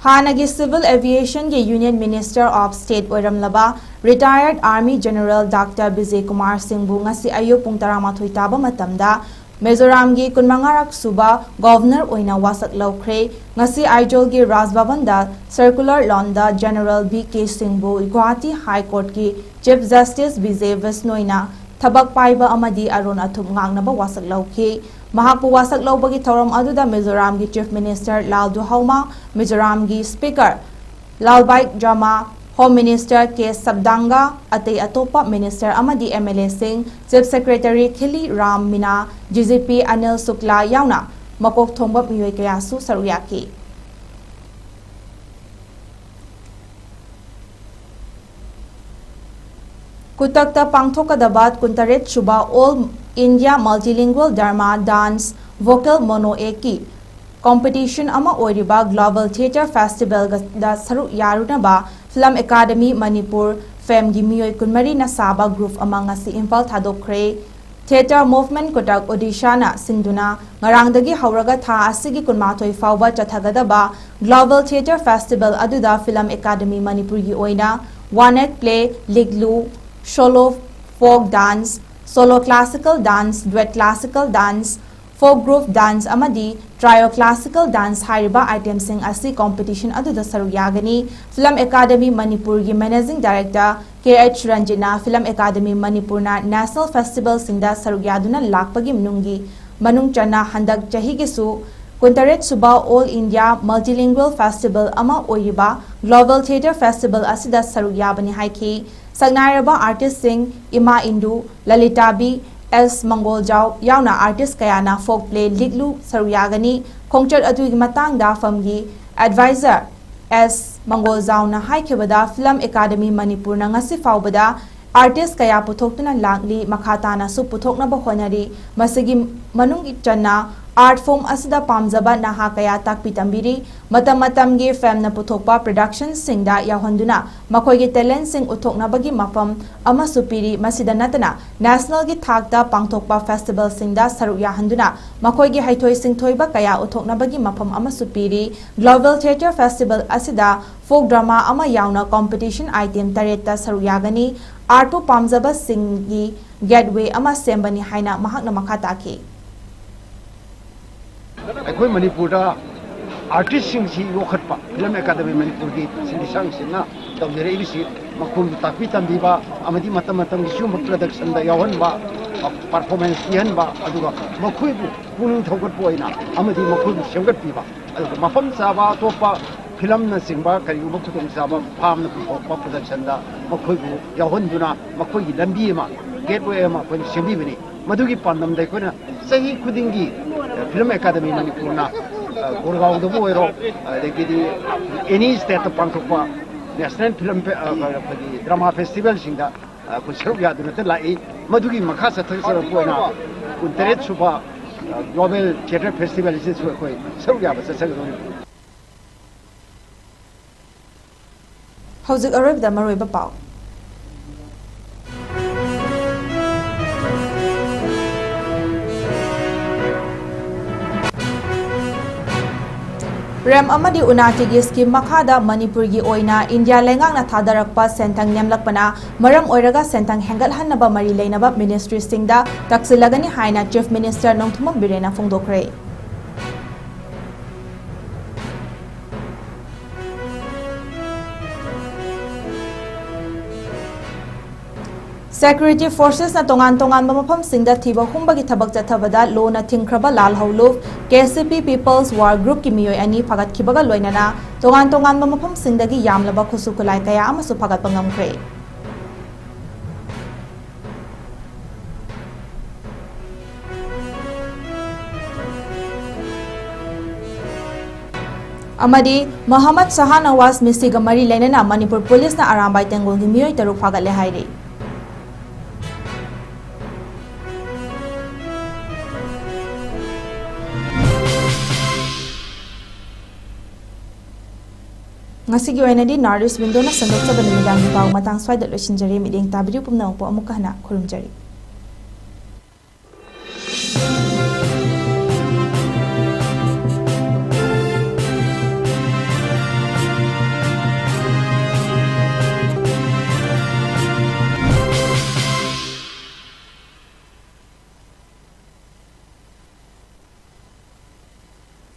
ꯍꯥꯟꯅꯒꯤ Civil Aviationꯒꯤ Union Minister of State ꯑꯣꯏꯔꯝꯂꯕ retired Army General Doctor Bijay Kumar ꯁꯤꯡꯕꯨ ꯉꯁꯤ ꯑꯌꯨꯛ ꯄꯨꯡ ꯇꯔꯥꯃꯥꯊꯣꯏ ꯇꯥꯕ ꯃꯇꯝꯗ ꯃꯤꯖꯣꯔꯥꯝꯒꯤ ꯀꯨꯟꯃꯉꯥꯔꯛ ꯁꯨꯕ ꯒꯣꯚꯔꯅꯔ ꯑꯣꯏꯅ ꯋꯥꯁꯛ ꯂꯧꯈ꯭ꯔꯦ꯫ ꯉꯁꯤ ꯑꯥꯏꯖꯣꯜꯒꯤ ꯔꯥꯖ ꯚꯕꯟꯗ ꯁꯔꯀꯨꯂꯔ ꯂꯣꯟꯗ ꯖꯦꯅꯔꯦꯜ ꯚꯤ ꯀꯦ ꯁꯤꯡꯕꯨ ꯒꯨꯋꯥꯍꯥꯇꯤ ꯍꯥꯏ ꯀꯣꯔꯠꯀꯤ ꯆꯤꯐ ꯖꯁꯇꯤꯁ ꯕꯤꯖꯦ ꯕꯤꯁꯅꯣꯏꯅ ꯊꯕꯛ ꯄꯥꯏꯕ ꯑꯃꯗꯤ ꯑꯔꯣꯟ ꯑꯊꯨꯞ ꯉꯥꯛꯅꯕ ꯋꯥꯁꯛ ꯂꯧꯈꯤ꯫ ꯃꯍꯥꯛꯄꯨ ꯋꯥꯁꯛ ꯂꯧꯕꯒꯤ ꯊꯧꯔꯝ ꯑꯗꯨꯗ ꯃꯤꯖꯣꯔꯥꯝꯒꯤ ꯆꯤꯐ ꯃꯤꯅꯤꯁꯇꯔ ꯂꯥꯜ ꯗꯨꯍꯧꯃꯥ, ꯃꯤꯖꯣꯔꯥꯝꯒꯤ speaker Lalbiak Zama, home minister K ꯁꯕꯗꯥꯡꯒ, ꯑꯇꯩ ꯑꯇꯣꯞꯄ ꯃꯤꯅꯤꯁꯇꯔ ꯑꯃꯗꯤ ꯑꯦꯝ ꯑꯦꯜ ꯑꯦꯁꯤꯡ, chief secretary Khili Ram Meena, G G P Anil ꯁꯨꯛꯂꯥ ꯌꯥꯎꯅ ꯃꯀꯣꯛ ꯊꯣꯡꯕ ꯃꯤꯑꯣꯏ ꯀꯌꯥꯁꯨ ꯁꯔꯨꯛ ꯌꯥꯈꯤ꯫ ꯀꯨꯇꯛꯇ ꯄꯥꯡꯊꯣꯛꯀꯗꯕ ꯀꯨꯟꯇꯔꯦꯠ ꯁꯨꯕ all India multilingual drama dance vocal ꯃꯣꯅꯣꯑꯦꯛꯀꯤ ꯀꯣꯝꯄꯤꯇꯤꯁꯟ ꯑꯃ ꯑꯣꯏꯔꯤꯕ ꯒ꯭ꯂꯣꯕꯜ ꯊꯤꯌꯦꯇꯔ ꯐꯦꯁꯇꯤꯚꯦꯜꯗ ꯁꯔꯨꯛ ꯌꯥꯔꯨꯅꯕ ꯐꯤꯂꯝ ꯑꯦꯀꯥꯗꯃꯤ ꯃꯅꯤꯄꯨꯔ, ꯐꯦꯝꯒꯤ ꯃꯤꯑꯣꯏ ꯀꯨꯟꯃꯔꯤꯅ ꯁꯥꯕ ꯒ꯭ꯔꯨꯞ ꯑꯃ ꯉꯁꯤ ꯏꯝꯐꯥꯜ ꯊꯥꯗꯣꯛꯈ꯭ꯔꯦ꯫ ꯊꯤꯌꯦꯇꯔ ꯃꯨꯚꯃꯦꯟꯠ ꯀꯨꯇꯛ ꯑꯣꯗꯤꯁꯥꯅ ꯁꯤꯟꯗꯨꯅ ꯉꯔꯥꯡꯗꯒꯤ ꯍꯧꯔꯒ ꯊꯥ ꯑꯁꯤꯒꯤ ꯀꯨꯟꯃꯥꯊꯣꯏ ꯐꯥꯎꯕ ꯆꯠꯊꯒꯗꯕ ꯒ꯭ꯂꯣꯕꯜ ꯊꯤꯌꯦꯇꯔ ꯐꯦꯁꯇꯤꯚꯦꯜ ꯑꯗꯨꯗ ꯐꯤꯂꯝ ꯑꯦꯀꯥꯗꯃꯤ ꯃꯅꯤꯄꯨꯔꯒꯤ ꯑꯣꯏꯅ ꯋꯥꯟ ꯑꯦꯛ ꯄ꯭ꯂꯦ, ꯂꯤꯛꯂꯨ, solo folk dance, solo classical dance, duet classical dance, folk group dance ꯑꯃꯗꯤ ꯇ꯭ꯔꯥꯏꯑꯣ ꯀ꯭ꯂꯥꯁꯤꯀꯦꯜ ꯗꯥꯟꯁ ꯍꯥꯏꯔꯤꯕ ꯑꯥꯏꯇꯦꯝꯁꯤꯡ ꯑꯁꯤ ꯀꯣꯝꯄꯤꯇꯤꯁꯟ ꯑꯗꯨꯗ ꯁꯔꯨꯛ ꯌꯥꯒꯅꯤ꯫ ꯐꯤꯂꯝ ꯑꯦꯀꯥꯗꯃꯤ ꯃꯅꯤꯄꯨꯔꯒꯤ ꯃꯦꯅꯦꯖꯤꯡ ꯗꯥꯏꯔꯦꯛꯇꯔ ꯀꯦ ꯑꯩꯆ ꯔꯟꯖꯤꯠꯅ ꯐꯤꯂꯝ ꯑꯦꯀꯥꯗꯃꯤ ꯃꯅꯤꯄꯨꯔꯅ ꯅꯦꯁꯅꯦꯜ ꯐꯦꯁꯇꯤꯚꯦꯜꯁꯤꯡꯗ ꯁꯔꯨꯛ ꯌꯥꯗꯨꯅ ꯂꯥꯛꯄꯒꯤ ꯃꯅꯨꯡꯒꯤ, ꯃꯅꯨꯡ ꯆꯟꯅ ꯍꯟꯗꯛ ꯆꯍꯤꯒꯤꯁꯨ ꯀꯨꯟꯇꯔꯦꯠ ꯁꯨꯕ ꯑꯣꯜ ꯏꯟꯗꯤꯌꯥ ꯃꯜꯇꯤꯂꯤꯡꯒ꯭ꯋꯦꯜ ꯐꯦꯁꯇꯤꯚꯦꯜ ꯑꯃ ꯑꯣꯏꯔꯤꯕ ꯒ꯭ꯂꯣꯕꯜ ꯊꯤꯌꯦꯇꯔ ꯐꯦꯁꯇꯤꯚꯦꯜ ꯑꯁꯤꯗ ꯁꯔꯨꯛ ꯌꯥꯕꯅꯤ ꯍꯥꯏꯈꯤ꯫ ꯁꯛꯅꯥꯏꯔꯕ ꯑꯥꯔꯇꯤꯁꯁꯤꯡ ꯏꯃꯥ ꯏꯟꯗꯨ, ꯂꯂꯤꯇꯥꯕꯤ, ꯑꯦꯁ ꯃꯪꯒꯣꯜꯖꯥꯎ ꯌꯥꯎꯅ ꯑꯥꯔꯇꯤꯁ ꯀꯌꯥꯅ ꯐꯣꯛ ꯄ꯭ꯂꯦ ꯂꯤꯛꯂꯨ ꯁꯔꯨꯛ ꯌꯥꯒꯅꯤ꯫ ꯈꯣꯡꯆꯠ ꯑꯗꯨꯒꯤ ꯃꯇꯥꯡꯗ ꯐꯝꯒꯤ ꯑꯦꯗꯚꯥꯏꯖꯔ ꯑꯦꯁ ꯃꯪꯒꯣꯜꯖꯥꯎꯅ ꯍꯥꯏꯈꯤꯕꯗ, ꯐꯤꯂꯝ ꯑꯦꯀꯥꯗꯃꯤ ꯃꯅꯤꯄꯨꯔꯅ ꯉꯁꯤ ꯐꯥꯎꯕꯗ ꯑꯥꯔꯇꯤꯁ ꯀꯌꯥ ꯄꯨꯊꯣꯛꯇꯨꯅ ꯂꯥꯛꯂꯤ, ꯃꯈꯥ ꯇꯥꯅꯁꯨ ꯄꯨꯊꯣꯛꯅꯕ ꯍꯣꯠꯅꯔꯤ꯫ ꯃꯁꯤꯒꯤ ꯃꯅꯨꯡ ꯆꯟꯅ ꯑꯥꯔꯠ ꯐꯣꯔꯝ ꯑꯁꯤꯗ ꯄꯥꯝꯖꯕ ꯅꯍꯥ ꯀꯌꯥ ꯇꯥꯛꯄꯤ ꯇꯝꯕꯤꯔꯤ꯫ ꯃꯇꯝ ꯃꯇꯝꯒꯤ ꯐꯤꯂꯝꯅ ꯄꯨꯊꯣꯛꯄ ꯄ꯭ꯔꯗꯛꯁꯟꯁꯤꯡꯗ ꯌꯥꯎꯍꯟꯗꯨꯅ ꯃꯈꯣꯏꯒꯤ ꯇꯦꯂꯦꯟꯠꯁꯤꯡ ꯎꯠꯊꯣꯛꯅꯕꯒꯤ ꯃꯐꯝ ꯑꯃꯁꯨ ꯄꯤꯔꯤ꯫ ꯃꯁꯤꯗ ꯅꯠꯇꯅ ꯅꯦꯁꯅꯦꯜꯒꯤ ꯊꯥꯛꯇ ꯄꯥꯡꯊꯣꯛꯄ ꯐꯦꯁꯇꯤꯚꯦꯜꯁꯤꯡꯗ ꯁꯔꯨꯛ ꯌꯥꯍꯟꯗꯨꯅ ꯃꯈꯣꯏꯒꯤ ꯍꯩꯊꯣꯏ ꯁꯤꯡꯊꯣꯏꯕ ꯀꯌꯥ ꯎꯠꯊꯣꯛꯅꯕꯒꯤ ꯃꯐꯝ ꯑꯃꯁꯨ ꯄꯤꯔꯤ꯫ ꯒ꯭ꯂꯣꯕꯜ ꯊꯤꯌꯦꯇꯔ ꯐꯦꯁꯇꯤꯚꯦꯜ ꯑꯁꯤꯗ ꯐꯣꯛ ꯗ꯭ꯔꯃꯥ ꯑꯃ ꯌꯥꯎꯅ ꯀꯣꯝꯄꯤꯇꯤꯁꯟ ꯑꯥꯏꯇꯦꯝ ꯇꯔꯦꯠꯇ ꯁꯔꯨꯛ ꯌꯥꯒꯅꯤ꯫ ꯑꯥꯔꯠꯄꯨ ꯄꯥꯝꯖꯕꯁꯤꯡꯒꯤ ꯒꯦꯠꯋꯦ ꯑꯃ ꯁꯦꯝꯕꯅꯤ ꯍꯥꯏꯅ ꯃꯍꯥꯛꯅ ꯃꯈꯥ ꯇꯥꯈꯤ꯫ ꯑꯩꯈꯣꯏ ꯃꯅꯤꯄꯨꯔꯗ ꯑꯥꯔꯇꯤꯁꯁꯤꯡꯁꯤ ꯌꯣꯛꯈꯠꯄ, ꯐꯤꯂꯝ ꯑꯦꯀꯥꯗꯃꯤ ꯃꯅꯤꯄꯨꯔꯒꯤ ꯁꯤꯟꯃꯤꯁꯥꯡꯁꯤꯡꯅ ꯇꯧꯖꯔꯛꯏꯕꯁꯤ, ꯃꯈꯣꯏꯕꯨ ꯇꯥꯛꯄꯤ ꯇꯝꯕꯤꯕ ꯑꯃꯗꯤ ꯃꯇꯝ ꯃꯇꯝꯒꯤ ꯁꯤꯒꯨꯝꯕ ꯄ꯭ꯔꯗꯛꯁꯟꯗ ꯌꯥꯎꯍꯟꯕ, ꯄꯔꯐꯣꯔꯃꯦꯟꯁ ꯄꯤꯍꯟꯕ, ꯑꯗꯨꯒ ꯃꯈꯣꯏꯕꯨ ꯄꯨꯛꯅꯤꯡ ꯊꯧꯒꯠꯄ ꯑꯣꯏꯅ ꯑꯃꯗꯤ ꯃꯈꯣꯏꯕꯨ ꯁꯦꯝꯒꯠꯄꯤꯕ, ꯑꯗꯨꯒ ꯃꯐꯝ ꯆꯥꯕ ꯑꯇꯣꯞꯄ ꯐꯤꯂꯝꯅꯆꯤꯡꯕ ꯀꯔꯤꯒꯨꯝꯕ ꯈꯨꯗꯣꯡꯆꯥꯕ ꯐꯥꯝꯅ ꯄꯨꯊꯣꯛꯄ ꯄ꯭ꯔꯗꯛꯁꯟꯗ ꯃꯈꯣꯏꯕꯨ ꯌꯥꯎꯍꯟꯗꯨꯅ ꯃꯈꯣꯏꯒꯤ ꯂꯝꯕꯤ ꯑꯃ, ꯒꯦꯠꯋꯦ ꯑꯃ ꯑꯩꯈꯣꯏꯅ ꯁꯦꯝꯕꯤꯕꯅꯤ꯫ ꯃꯗꯨꯒꯤ ꯄꯥꯟꯗꯝꯗ ꯑꯩꯈꯣꯏꯅ ꯆꯍꯤ ꯈꯨꯗꯤꯡꯒꯤ, ꯑ, ꯐꯤꯂꯝ ꯑꯦꯀꯥꯗꯃꯤ ꯃꯅꯤꯄꯨꯔꯅ, ꯑ, ꯒꯨꯔꯒꯥꯎꯗꯕꯨ ꯑꯣꯏꯔꯣ, ꯑꯗꯒꯤꯗꯤ ꯑꯦꯅꯤ ꯁ꯭ꯇꯦꯠꯇ ꯄꯥꯡꯊꯣꯛꯄ ꯅꯦꯁꯅꯦꯜ ꯐꯤꯂꯝ ꯐꯦ-, ꯑ, ꯑꯩꯈꯣꯏꯒꯤ ꯗ꯭ꯔꯃꯥ ꯐꯦꯁꯇꯤꯚꯦꯜꯁꯤꯡꯗ, ꯑ, ꯑꯩꯈꯣꯏ ꯁꯔꯨꯛ ꯌꯥꯗꯨꯅꯇ ꯂꯥꯛꯏ꯫ ꯃꯗꯨꯒꯤ ꯃꯈꯥ ꯆꯠꯊꯖꯔꯛꯄ ꯑꯣꯏꯅ ꯀꯨꯟꯇꯔꯦꯠ ꯁꯨꯕ, ꯑ, ꯒ꯭ꯂꯣꯕꯦꯜ ꯊꯤꯌꯦꯇꯔ ꯐꯦꯁꯇꯤꯚꯦꯜꯁꯤꯁꯨ ꯑꯩꯈꯣꯏ ꯁꯔꯨꯛ ꯌꯥꯕ ꯆꯠꯆꯒꯗꯧꯔꯤꯕꯅꯤ꯫ ꯍꯧꯖꯤꯛ ꯑꯔꯣꯏꯕꯗ ꯃꯔꯨꯑꯣꯏꯕ ꯄꯥꯎ꯫ ꯔꯦꯝ ꯑꯃꯗꯤ ꯎꯅꯥꯇꯤꯒꯤ ꯁ꯭ꯀꯤꯝ ꯃꯈꯥꯗ ꯃꯅꯤꯄꯨꯔꯒꯤ ꯑꯣꯏꯅ ꯏꯟꯗꯤꯌꯥ ꯂꯩꯉꯥꯛꯅ ꯊꯥꯗꯔꯛꯄ ꯁꯦꯟꯊꯪ ꯅꯦꯝꯂꯛꯄꯅ ꯃꯔꯝ ꯑꯣꯏꯔꯒ ꯁꯦꯟꯊꯪ ꯍꯦꯟꯒꯠꯍꯟꯅꯕ ꯃꯔꯤ ꯂꯩꯅꯕ ꯃꯤꯅꯤꯁꯇ꯭ꯔꯤꯁꯤꯡꯗ ꯇꯛꯁꯤꯜꯂꯒꯅꯤ ꯍꯥꯏꯅ ꯆꯤꯐ ꯃꯤꯅꯤꯁꯇꯔ ꯅꯣꯡꯊꯣꯝꯕꯝ ꯕꯤꯔꯦꯟꯅ ꯐꯣꯡꯗꯣꯛꯈ꯭ꯔꯦ꯫ ꯁꯦꯀ꯭ꯌꯨꯔꯤꯇꯤ ꯐꯣꯔꯁꯦꯁꯅ ꯇꯣꯉꯥꯟ ꯇꯣꯉꯥꯟꯕ ꯃꯐꯝꯁꯤꯡꯗ ꯊꯤꯕ ꯍꯨꯝꯕꯒꯤ ꯊꯕꯛ ꯆꯠꯊꯕꯗ ꯂꯣꯅ ꯊꯤꯡꯈ꯭ꯔꯕ ꯂꯥꯜꯍꯧꯂꯨꯞ, ꯀꯦ ꯁꯤ ꯄꯤ ꯄꯤꯄꯜꯁ ꯋꯥꯔ ꯒ꯭ꯔꯨꯞꯀꯤ ꯃꯤꯑꯣꯏ ꯑꯅꯤ ꯐꯥꯒꯠꯈꯤꯕꯒ ꯂꯣꯏꯅꯅ ꯇꯣꯉꯥꯟ ꯇꯣꯉꯥꯟꯕ ꯃꯐꯝꯁꯤꯡꯗꯒꯤ ꯌꯥꯝꯂꯕ ꯈꯨꯠꯁꯨ ꯈꯨꯠꯂꯥꯏ ꯀꯌꯥ ꯑꯃꯁꯨ ꯐꯥꯒꯠꯄ ꯉꯝꯈ꯭ꯔꯦ꯫ ꯑꯃꯗꯤ ꯃꯣꯍꯝꯃꯗ ꯁꯍꯥꯅꯋꯥꯖ ꯃꯤꯁꯤꯒ ꯃꯔꯤ ꯂꯩꯅꯅ ꯃꯅꯤꯄꯨꯔ ꯄꯨꯂꯤꯁꯅ ꯑꯔꯥꯝꯕꯥꯏ ꯇꯦꯡꯒꯣꯜꯒꯤ ꯃꯤꯑꯣꯏ ꯇꯔꯨꯛ ꯐꯥꯒꯠꯂꯦ ꯍꯥꯏꯔꯤ꯫ ꯉꯁꯤꯒꯤ ꯑꯣꯏꯅꯗꯤ ꯅꯣꯔꯠ ꯏꯁ ꯋꯤꯟꯗꯣꯅ ꯁꯟꯗꯣꯛꯆꯕ ꯅꯨꯃꯤꯗꯥꯡꯒꯤ ꯄꯥꯎ ꯃꯇꯥꯡ ꯁ꯭ꯋꯥꯏꯗ ꯂꯣꯏꯁꯤꯟꯖꯔꯦ꯫ ꯃꯤꯠꯌꯦꯡ ꯇꯥꯕꯤꯔꯤꯕ ꯄꯨꯝꯅꯃꯛꯄꯨ ꯑꯃꯨꯛꯀ ꯍꯟꯅ ꯈꯨꯔꯨꯝꯖꯔꯤ꯫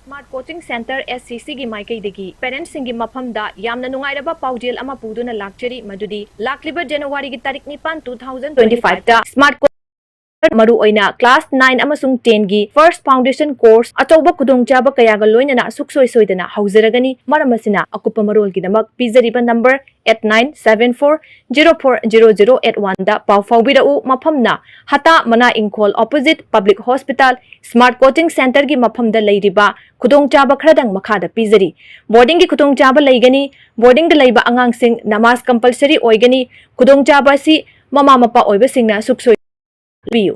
Smart Coaching Center, S C C ꯒꯤ ꯃꯥꯏꯀꯩꯗꯒꯤ parents ꯁꯤꯡꯒꯤ ꯃꯐꯝꯗ ꯌꯥꯝꯅ ꯅꯨꯡꯉꯥꯏꯔꯕ ꯄꯥꯎꯖꯦꯜ ꯑꯃ ꯄꯨꯗꯨꯅ ꯂꯥꯛꯆꯔꯤ, ꯃꯗꯨꯗꯤ ꯂꯥꯛꯂꯤꯕ January ꯒꯤ ꯇꯥꯔꯤꯛ ꯅꯤꯄꯥꯟ, two thousand twenty five ꯇ Smart Coaching ꯃꯔꯨꯑꯣꯏꯅ class nine ꯑꯃꯁꯨꯡ ten ꯒꯤ first foundation course ꯑꯆꯧꯕ ꯈꯨꯗꯣꯡꯆꯥꯕ ꯀꯌꯥꯒ ꯂꯣꯏꯅꯅ ꯁꯨꯛꯁꯣꯏ ꯁꯣꯏꯗꯅ ꯍꯧꯖꯔꯒꯅꯤ꯫ ꯃꯔꯝ ꯑꯁꯤꯅ, ꯑꯀꯨꯞꯄ ꯃꯔꯣꯜꯒꯤꯗꯃꯛ ꯄꯤꯖꯔꯤꯕ number eight nine seven four zero four zero zero eight one ꯗ ꯄꯥꯎ ꯐꯥꯎꯕꯤꯔꯛꯎ꯫ ꯃꯐꯝꯅ ꯍꯇꯥ ꯃꯅꯥ ꯏꯪꯈꯣꯜ, opposite Public Hospital, Smart Coaching Center ꯒꯤ ꯃꯐꯝꯗ ꯂꯩꯔꯤꯕ ꯈꯨꯗꯣꯡꯆꯥꯕ ꯈꯔꯗꯪ ꯃꯈꯥꯗ ꯄꯤꯖꯔꯤ꯫ Boarding ꯒꯤ ꯈꯨꯗꯣꯡꯆꯥꯕ ꯂꯩꯒꯅꯤ꯫ Boarding ꯗ ꯂꯩꯕ ꯑꯉꯥꯡꯁꯤꯡ ꯅꯃꯥꯖ compulsory ꯑꯣꯏꯒꯅꯤ꯫ ꯈꯨꯗꯣꯡꯆꯥꯕ ꯑꯁꯤ ꯃꯃꯥ ꯃꯄꯥ ꯑꯣꯏꯕꯁꯤꯡꯅ ꯁꯨꯛꯁꯣꯏ ꯄꯤꯌꯨ꯫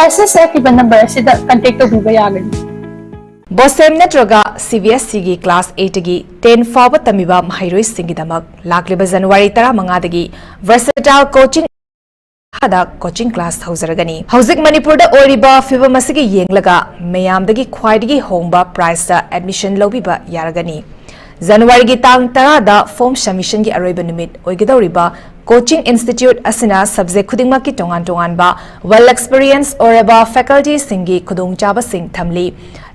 ꯑꯦꯁ ꯑꯦꯁ ꯑꯦꯐ ꯏꯕ number ꯑꯁꯤꯗ contact ꯇꯧꯕꯤꯕ ꯌꯥꯒꯅꯤ꯫ ꯕꯣꯁꯦꯝ ꯅꯠꯇ꯭ꯔꯒ C B S E ꯒꯤ class eight ꯇꯒꯤ ten ꯐꯥꯎꯕ ꯇꯝꯃꯤꯕ ꯃꯍꯩꯔꯣꯏꯁꯤꯡꯒꯤꯗꯃꯛ ꯂꯥꯛꯂꯤꯕ January ꯇꯔꯥꯃꯉꯥꯗꯒꯤ Versatile Coaching ꯃꯈꯥꯗ coaching class ꯍꯧꯖꯔꯒꯅꯤ꯫ ꯍꯧꯖꯤꯛ ꯃꯅꯤꯄꯨꯔꯗ ꯑꯣꯏꯔꯤꯕ ꯐꯤꯕꯝ ꯑꯁꯤꯒꯤ ꯌꯦꯡꯂꯒ ꯃꯌꯥꯝꯗꯒꯤ ꯈ꯭ꯋꯥꯏꯗꯒꯤ ꯍꯣꯡꯕ price ꯇ admission ꯂꯧꯕꯤꯕ ꯌꯥꯔꯒꯅꯤ꯫ January ꯒꯤ ꯇꯥꯡ ꯇꯔꯥꯗ form submission ꯒꯤ ꯑꯔꯣꯏꯕ ꯅꯨꯃꯤꯠ ꯑꯣꯏꯒꯗꯧꯔꯤꯕ coaching institute ꯑꯁꯤꯅ subject ꯈꯨꯗꯤꯡꯃꯛꯀꯤ ꯇꯣꯉꯥꯟ ꯇꯣꯉꯥꯟꯕ well experience ꯑꯣꯏꯔꯕ faculty ꯁꯤꯡꯒꯤ ꯈꯨꯗꯣꯡꯆꯥꯕꯁꯤꯡ ꯊꯝꯂꯤ꯫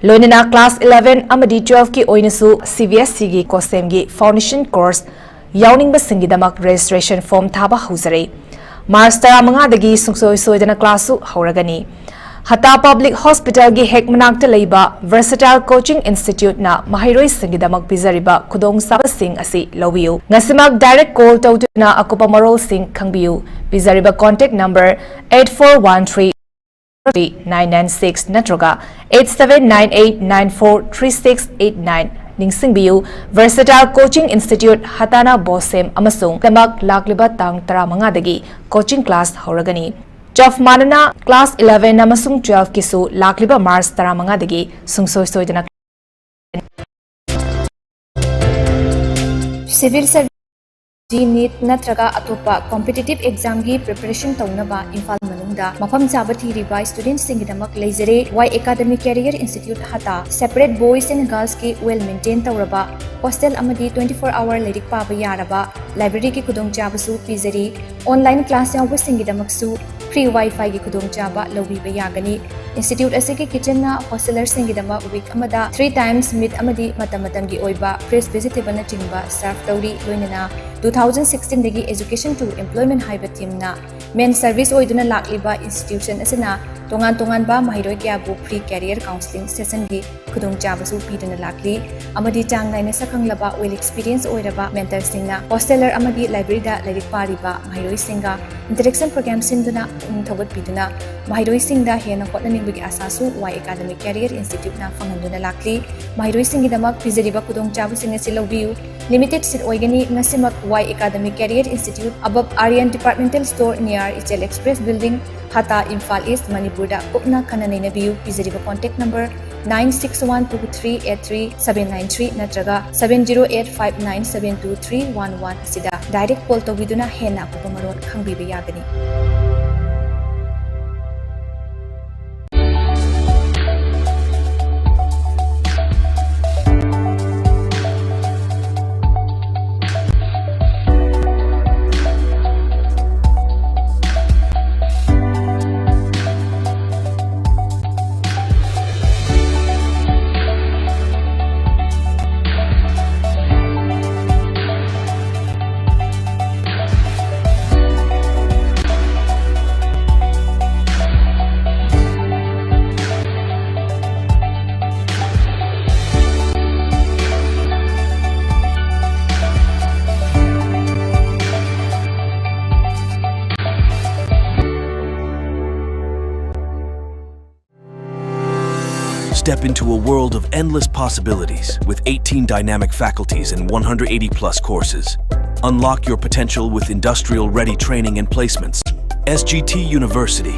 ꯂꯣꯏꯅꯅ class eleven ꯑꯃꯗꯤ twelve ꯀꯤ ꯑꯣꯏꯅꯁꯨ C B S E ꯒꯤ ꯀꯣꯁꯦꯝꯒꯤ foundation course ꯌꯥꯎꯅꯤꯡꯕꯁꯤꯡꯒꯤꯗꯃꯛ registration form ꯊꯥꯕ ꯍꯧꯖꯔꯦ꯫ March ꯇꯔꯥꯃꯉꯥꯗꯒꯤ ꯁꯨꯡꯁꯣꯏ ꯁꯣꯏꯗꯅ class ꯁꯨ ꯍꯧꯔꯒꯅꯤ꯫ ꯍꯇꯥ Public Hospital ꯒꯤ ꯍꯦꯛ ꯃꯅꯥꯛꯇ ꯂꯩꯕ Versatile Coaching Institute ꯅ ꯃꯍꯩꯔꯣꯏꯁꯤꯡꯒꯤꯗꯃꯛ ꯄꯤꯖꯔꯤꯕ ꯈꯨꯗꯣꯡꯆꯥꯕꯁꯤꯡ ꯑꯁꯤ ꯂꯧꯕꯤꯌꯨ꯫ ꯉꯁꯤꯃꯛ direct call ꯇꯧꯗꯨꯅ ꯑꯀꯨꯞꯄ ꯃꯔꯣꯜꯁꯤꯡ ꯈꯪꯕꯤꯌꯨ꯫ ꯄꯤꯖꯔꯤꯕ contact number eight four one three nine nine six ꯅꯠꯇ꯭ꯔꯒ eight seven nine eight nine four three six eight nine꯫ ꯅꯤꯡꯁꯤꯡꯕꯤꯌꯨ, Versatile Coaching Institute, ꯍꯇꯥꯅ ꯕꯣꯁꯦꯝ ꯑꯃꯁꯨꯡ ꯗꯃꯛ ꯂꯥꯛꯂꯤꯕ ꯇꯥꯡ ꯇꯔꯥꯃꯉꯥꯗꯒꯤ coaching class ꯍꯧꯔꯒꯅꯤ꯫ ꯆꯞ ꯃꯥꯟꯅꯅ class eleven ꯑꯃꯁꯨꯡ twelve ꯀꯤꯁꯨ ꯂꯥꯛꯂꯤꯕ March ꯇꯔꯥꯃꯉꯥꯗꯒꯤ ꯁꯨꯡꯁꯣꯏ ꯁꯣꯏꯗꯅ꯫ Civil Service, NEET ꯅꯠꯇ꯭ꯔꯒ ꯑꯇꯣꯞꯄ competitive exam ꯒꯤ preparation ꯇꯧꯅꯕ ꯏꯝꯐꯥꯜ ꯃꯅꯨꯡꯗ ꯃꯐꯝ ꯆꯥꯕ ꯊꯤꯔꯤꯕ student ꯁꯤꯡꯒꯤꯗꯃꯛ ꯂꯩꯖꯔꯦ꯫ Y Academy Career Institute ꯍꯇꯥ꯫ Separate boys and girls ꯀꯤ well maintain ꯇꯧꯔꯕ hostel ꯑꯃꯗꯤ twenty four hour ꯂꯥꯏꯔꯤꯛ ꯄꯥꯕ ꯌꯥꯔꯕ library ꯒꯤ ꯈꯨꯗꯣꯡꯆꯥꯕꯁꯨ ꯄꯤꯖꯔꯤ꯫ Online class ꯌꯥꯎꯕꯁꯤꯡꯒꯤꯗꯃꯛꯁꯨ free Wi-Fi ꯒꯤ ꯈꯨꯗꯣꯡꯆꯥꯕ ꯂꯧꯕꯤꯕ ꯌꯥꯒꯅꯤ꯫ Institute ꯑꯁꯤꯒꯤ kitchenꯅ hostelerꯁꯤꯡꯒꯤꯗꯃꯛ week ꯑꯃꯗ three times meat ꯑꯃꯗꯤ ꯃꯇꯝ ꯃꯇꯝꯒꯤ ꯑꯣꯏꯕ fresh vegetableꯅꯆꯤꯡꯕ serve ꯇꯧꯔꯤ꯫ ꯂꯣꯏꯅꯅ two thousand sixteenꯗꯒꯤ Education to Employment ꯍꯥꯏꯕ themeꯅ main service ꯑꯣꯏꯗꯨꯅ ꯂꯥꯛꯂꯤꯕ institution ꯑꯁꯤꯅ ꯇꯣꯉꯥꯟ ꯇꯣꯉꯥꯟꯕ ꯃꯍꯩꯔꯣꯏ ꯀꯌꯥꯕꯨ free career counselling sessionꯒꯤ ꯈꯨꯗꯣꯡꯆꯥꯕꯁꯨ ꯄꯤꯗꯨꯅ ꯂꯥꯛꯂꯤ ꯑꯃꯗꯤ ꯆꯥꯡ ꯅꯥꯏꯅ ꯁꯛꯈꯪꯂꯕ, well experience ꯑꯣꯏꯔꯕ mentorꯁꯤꯡꯅ hosteler ꯑꯃꯗꯤ libraryꯗ ꯂꯥꯏꯔꯤꯛ ꯄꯥꯔꯤꯕ ꯃꯍꯩꯔꯣꯏꯁꯤꯡꯒ interaction program ꯁꯤꯟꯗꯨꯅ ꯄꯨꯛꯅꯤꯡ ꯊꯧꯒꯠꯄꯤꯗꯨꯅ ꯃꯍꯩꯔꯣꯏꯁꯤꯡꯗ ꯍꯦꯟꯅ ꯍꯣꯠꯅꯅꯤꯡꯕꯒꯤ ꯑꯥꯁꯥꯁꯨ Y Academy Career Instituteꯅ ꯐꯪꯍꯟꯗꯨꯅ ꯂꯥꯛꯂꯤ꯫ ꯃꯍꯩꯔꯣꯏꯁꯤꯡꯒꯤꯗꯃꯛ ꯄꯤꯖꯔꯤꯕ ꯈꯨꯗꯣꯡꯆꯥꯕꯁꯤꯡ ꯑꯁꯤ ꯂꯧꯕꯤꯌꯨ꯫ Limited seat ꯑꯣꯏꯒꯅꯤ꯫ ꯉꯁꯤꯃꯛ Y Academy Career Institute, above Aryan Departmental Store, near Ichel Express Building, Hatta, Imphal east, ꯃꯅꯤꯄꯨꯔꯗ ꯀꯨꯞꯅ ꯈꯟꯅ ꯅꯩꯅꯕꯤꯌꯨ꯫ ꯄꯤꯖꯔꯤꯕ contact number nine six one two three eight three seven nine three ꯅꯠꯇ꯭ꯔꯒ seven zero eight five nine seven two three one one ꯑꯁꯤꯗ direct call ꯇꯧꯕꯤꯗꯨꯅ ꯍꯦꯟꯅ ꯑꯀꯨꯞꯄ ꯃꯔꯣꯜ ꯈꯪꯕꯤꯕ ꯌꯥꯒꯅꯤ꯫ Step into a world of endless possibilities with eighteen dynamic faculties and one hundred eighty plus courses. Unlock your potential with industrial ready training and placements. S G T University,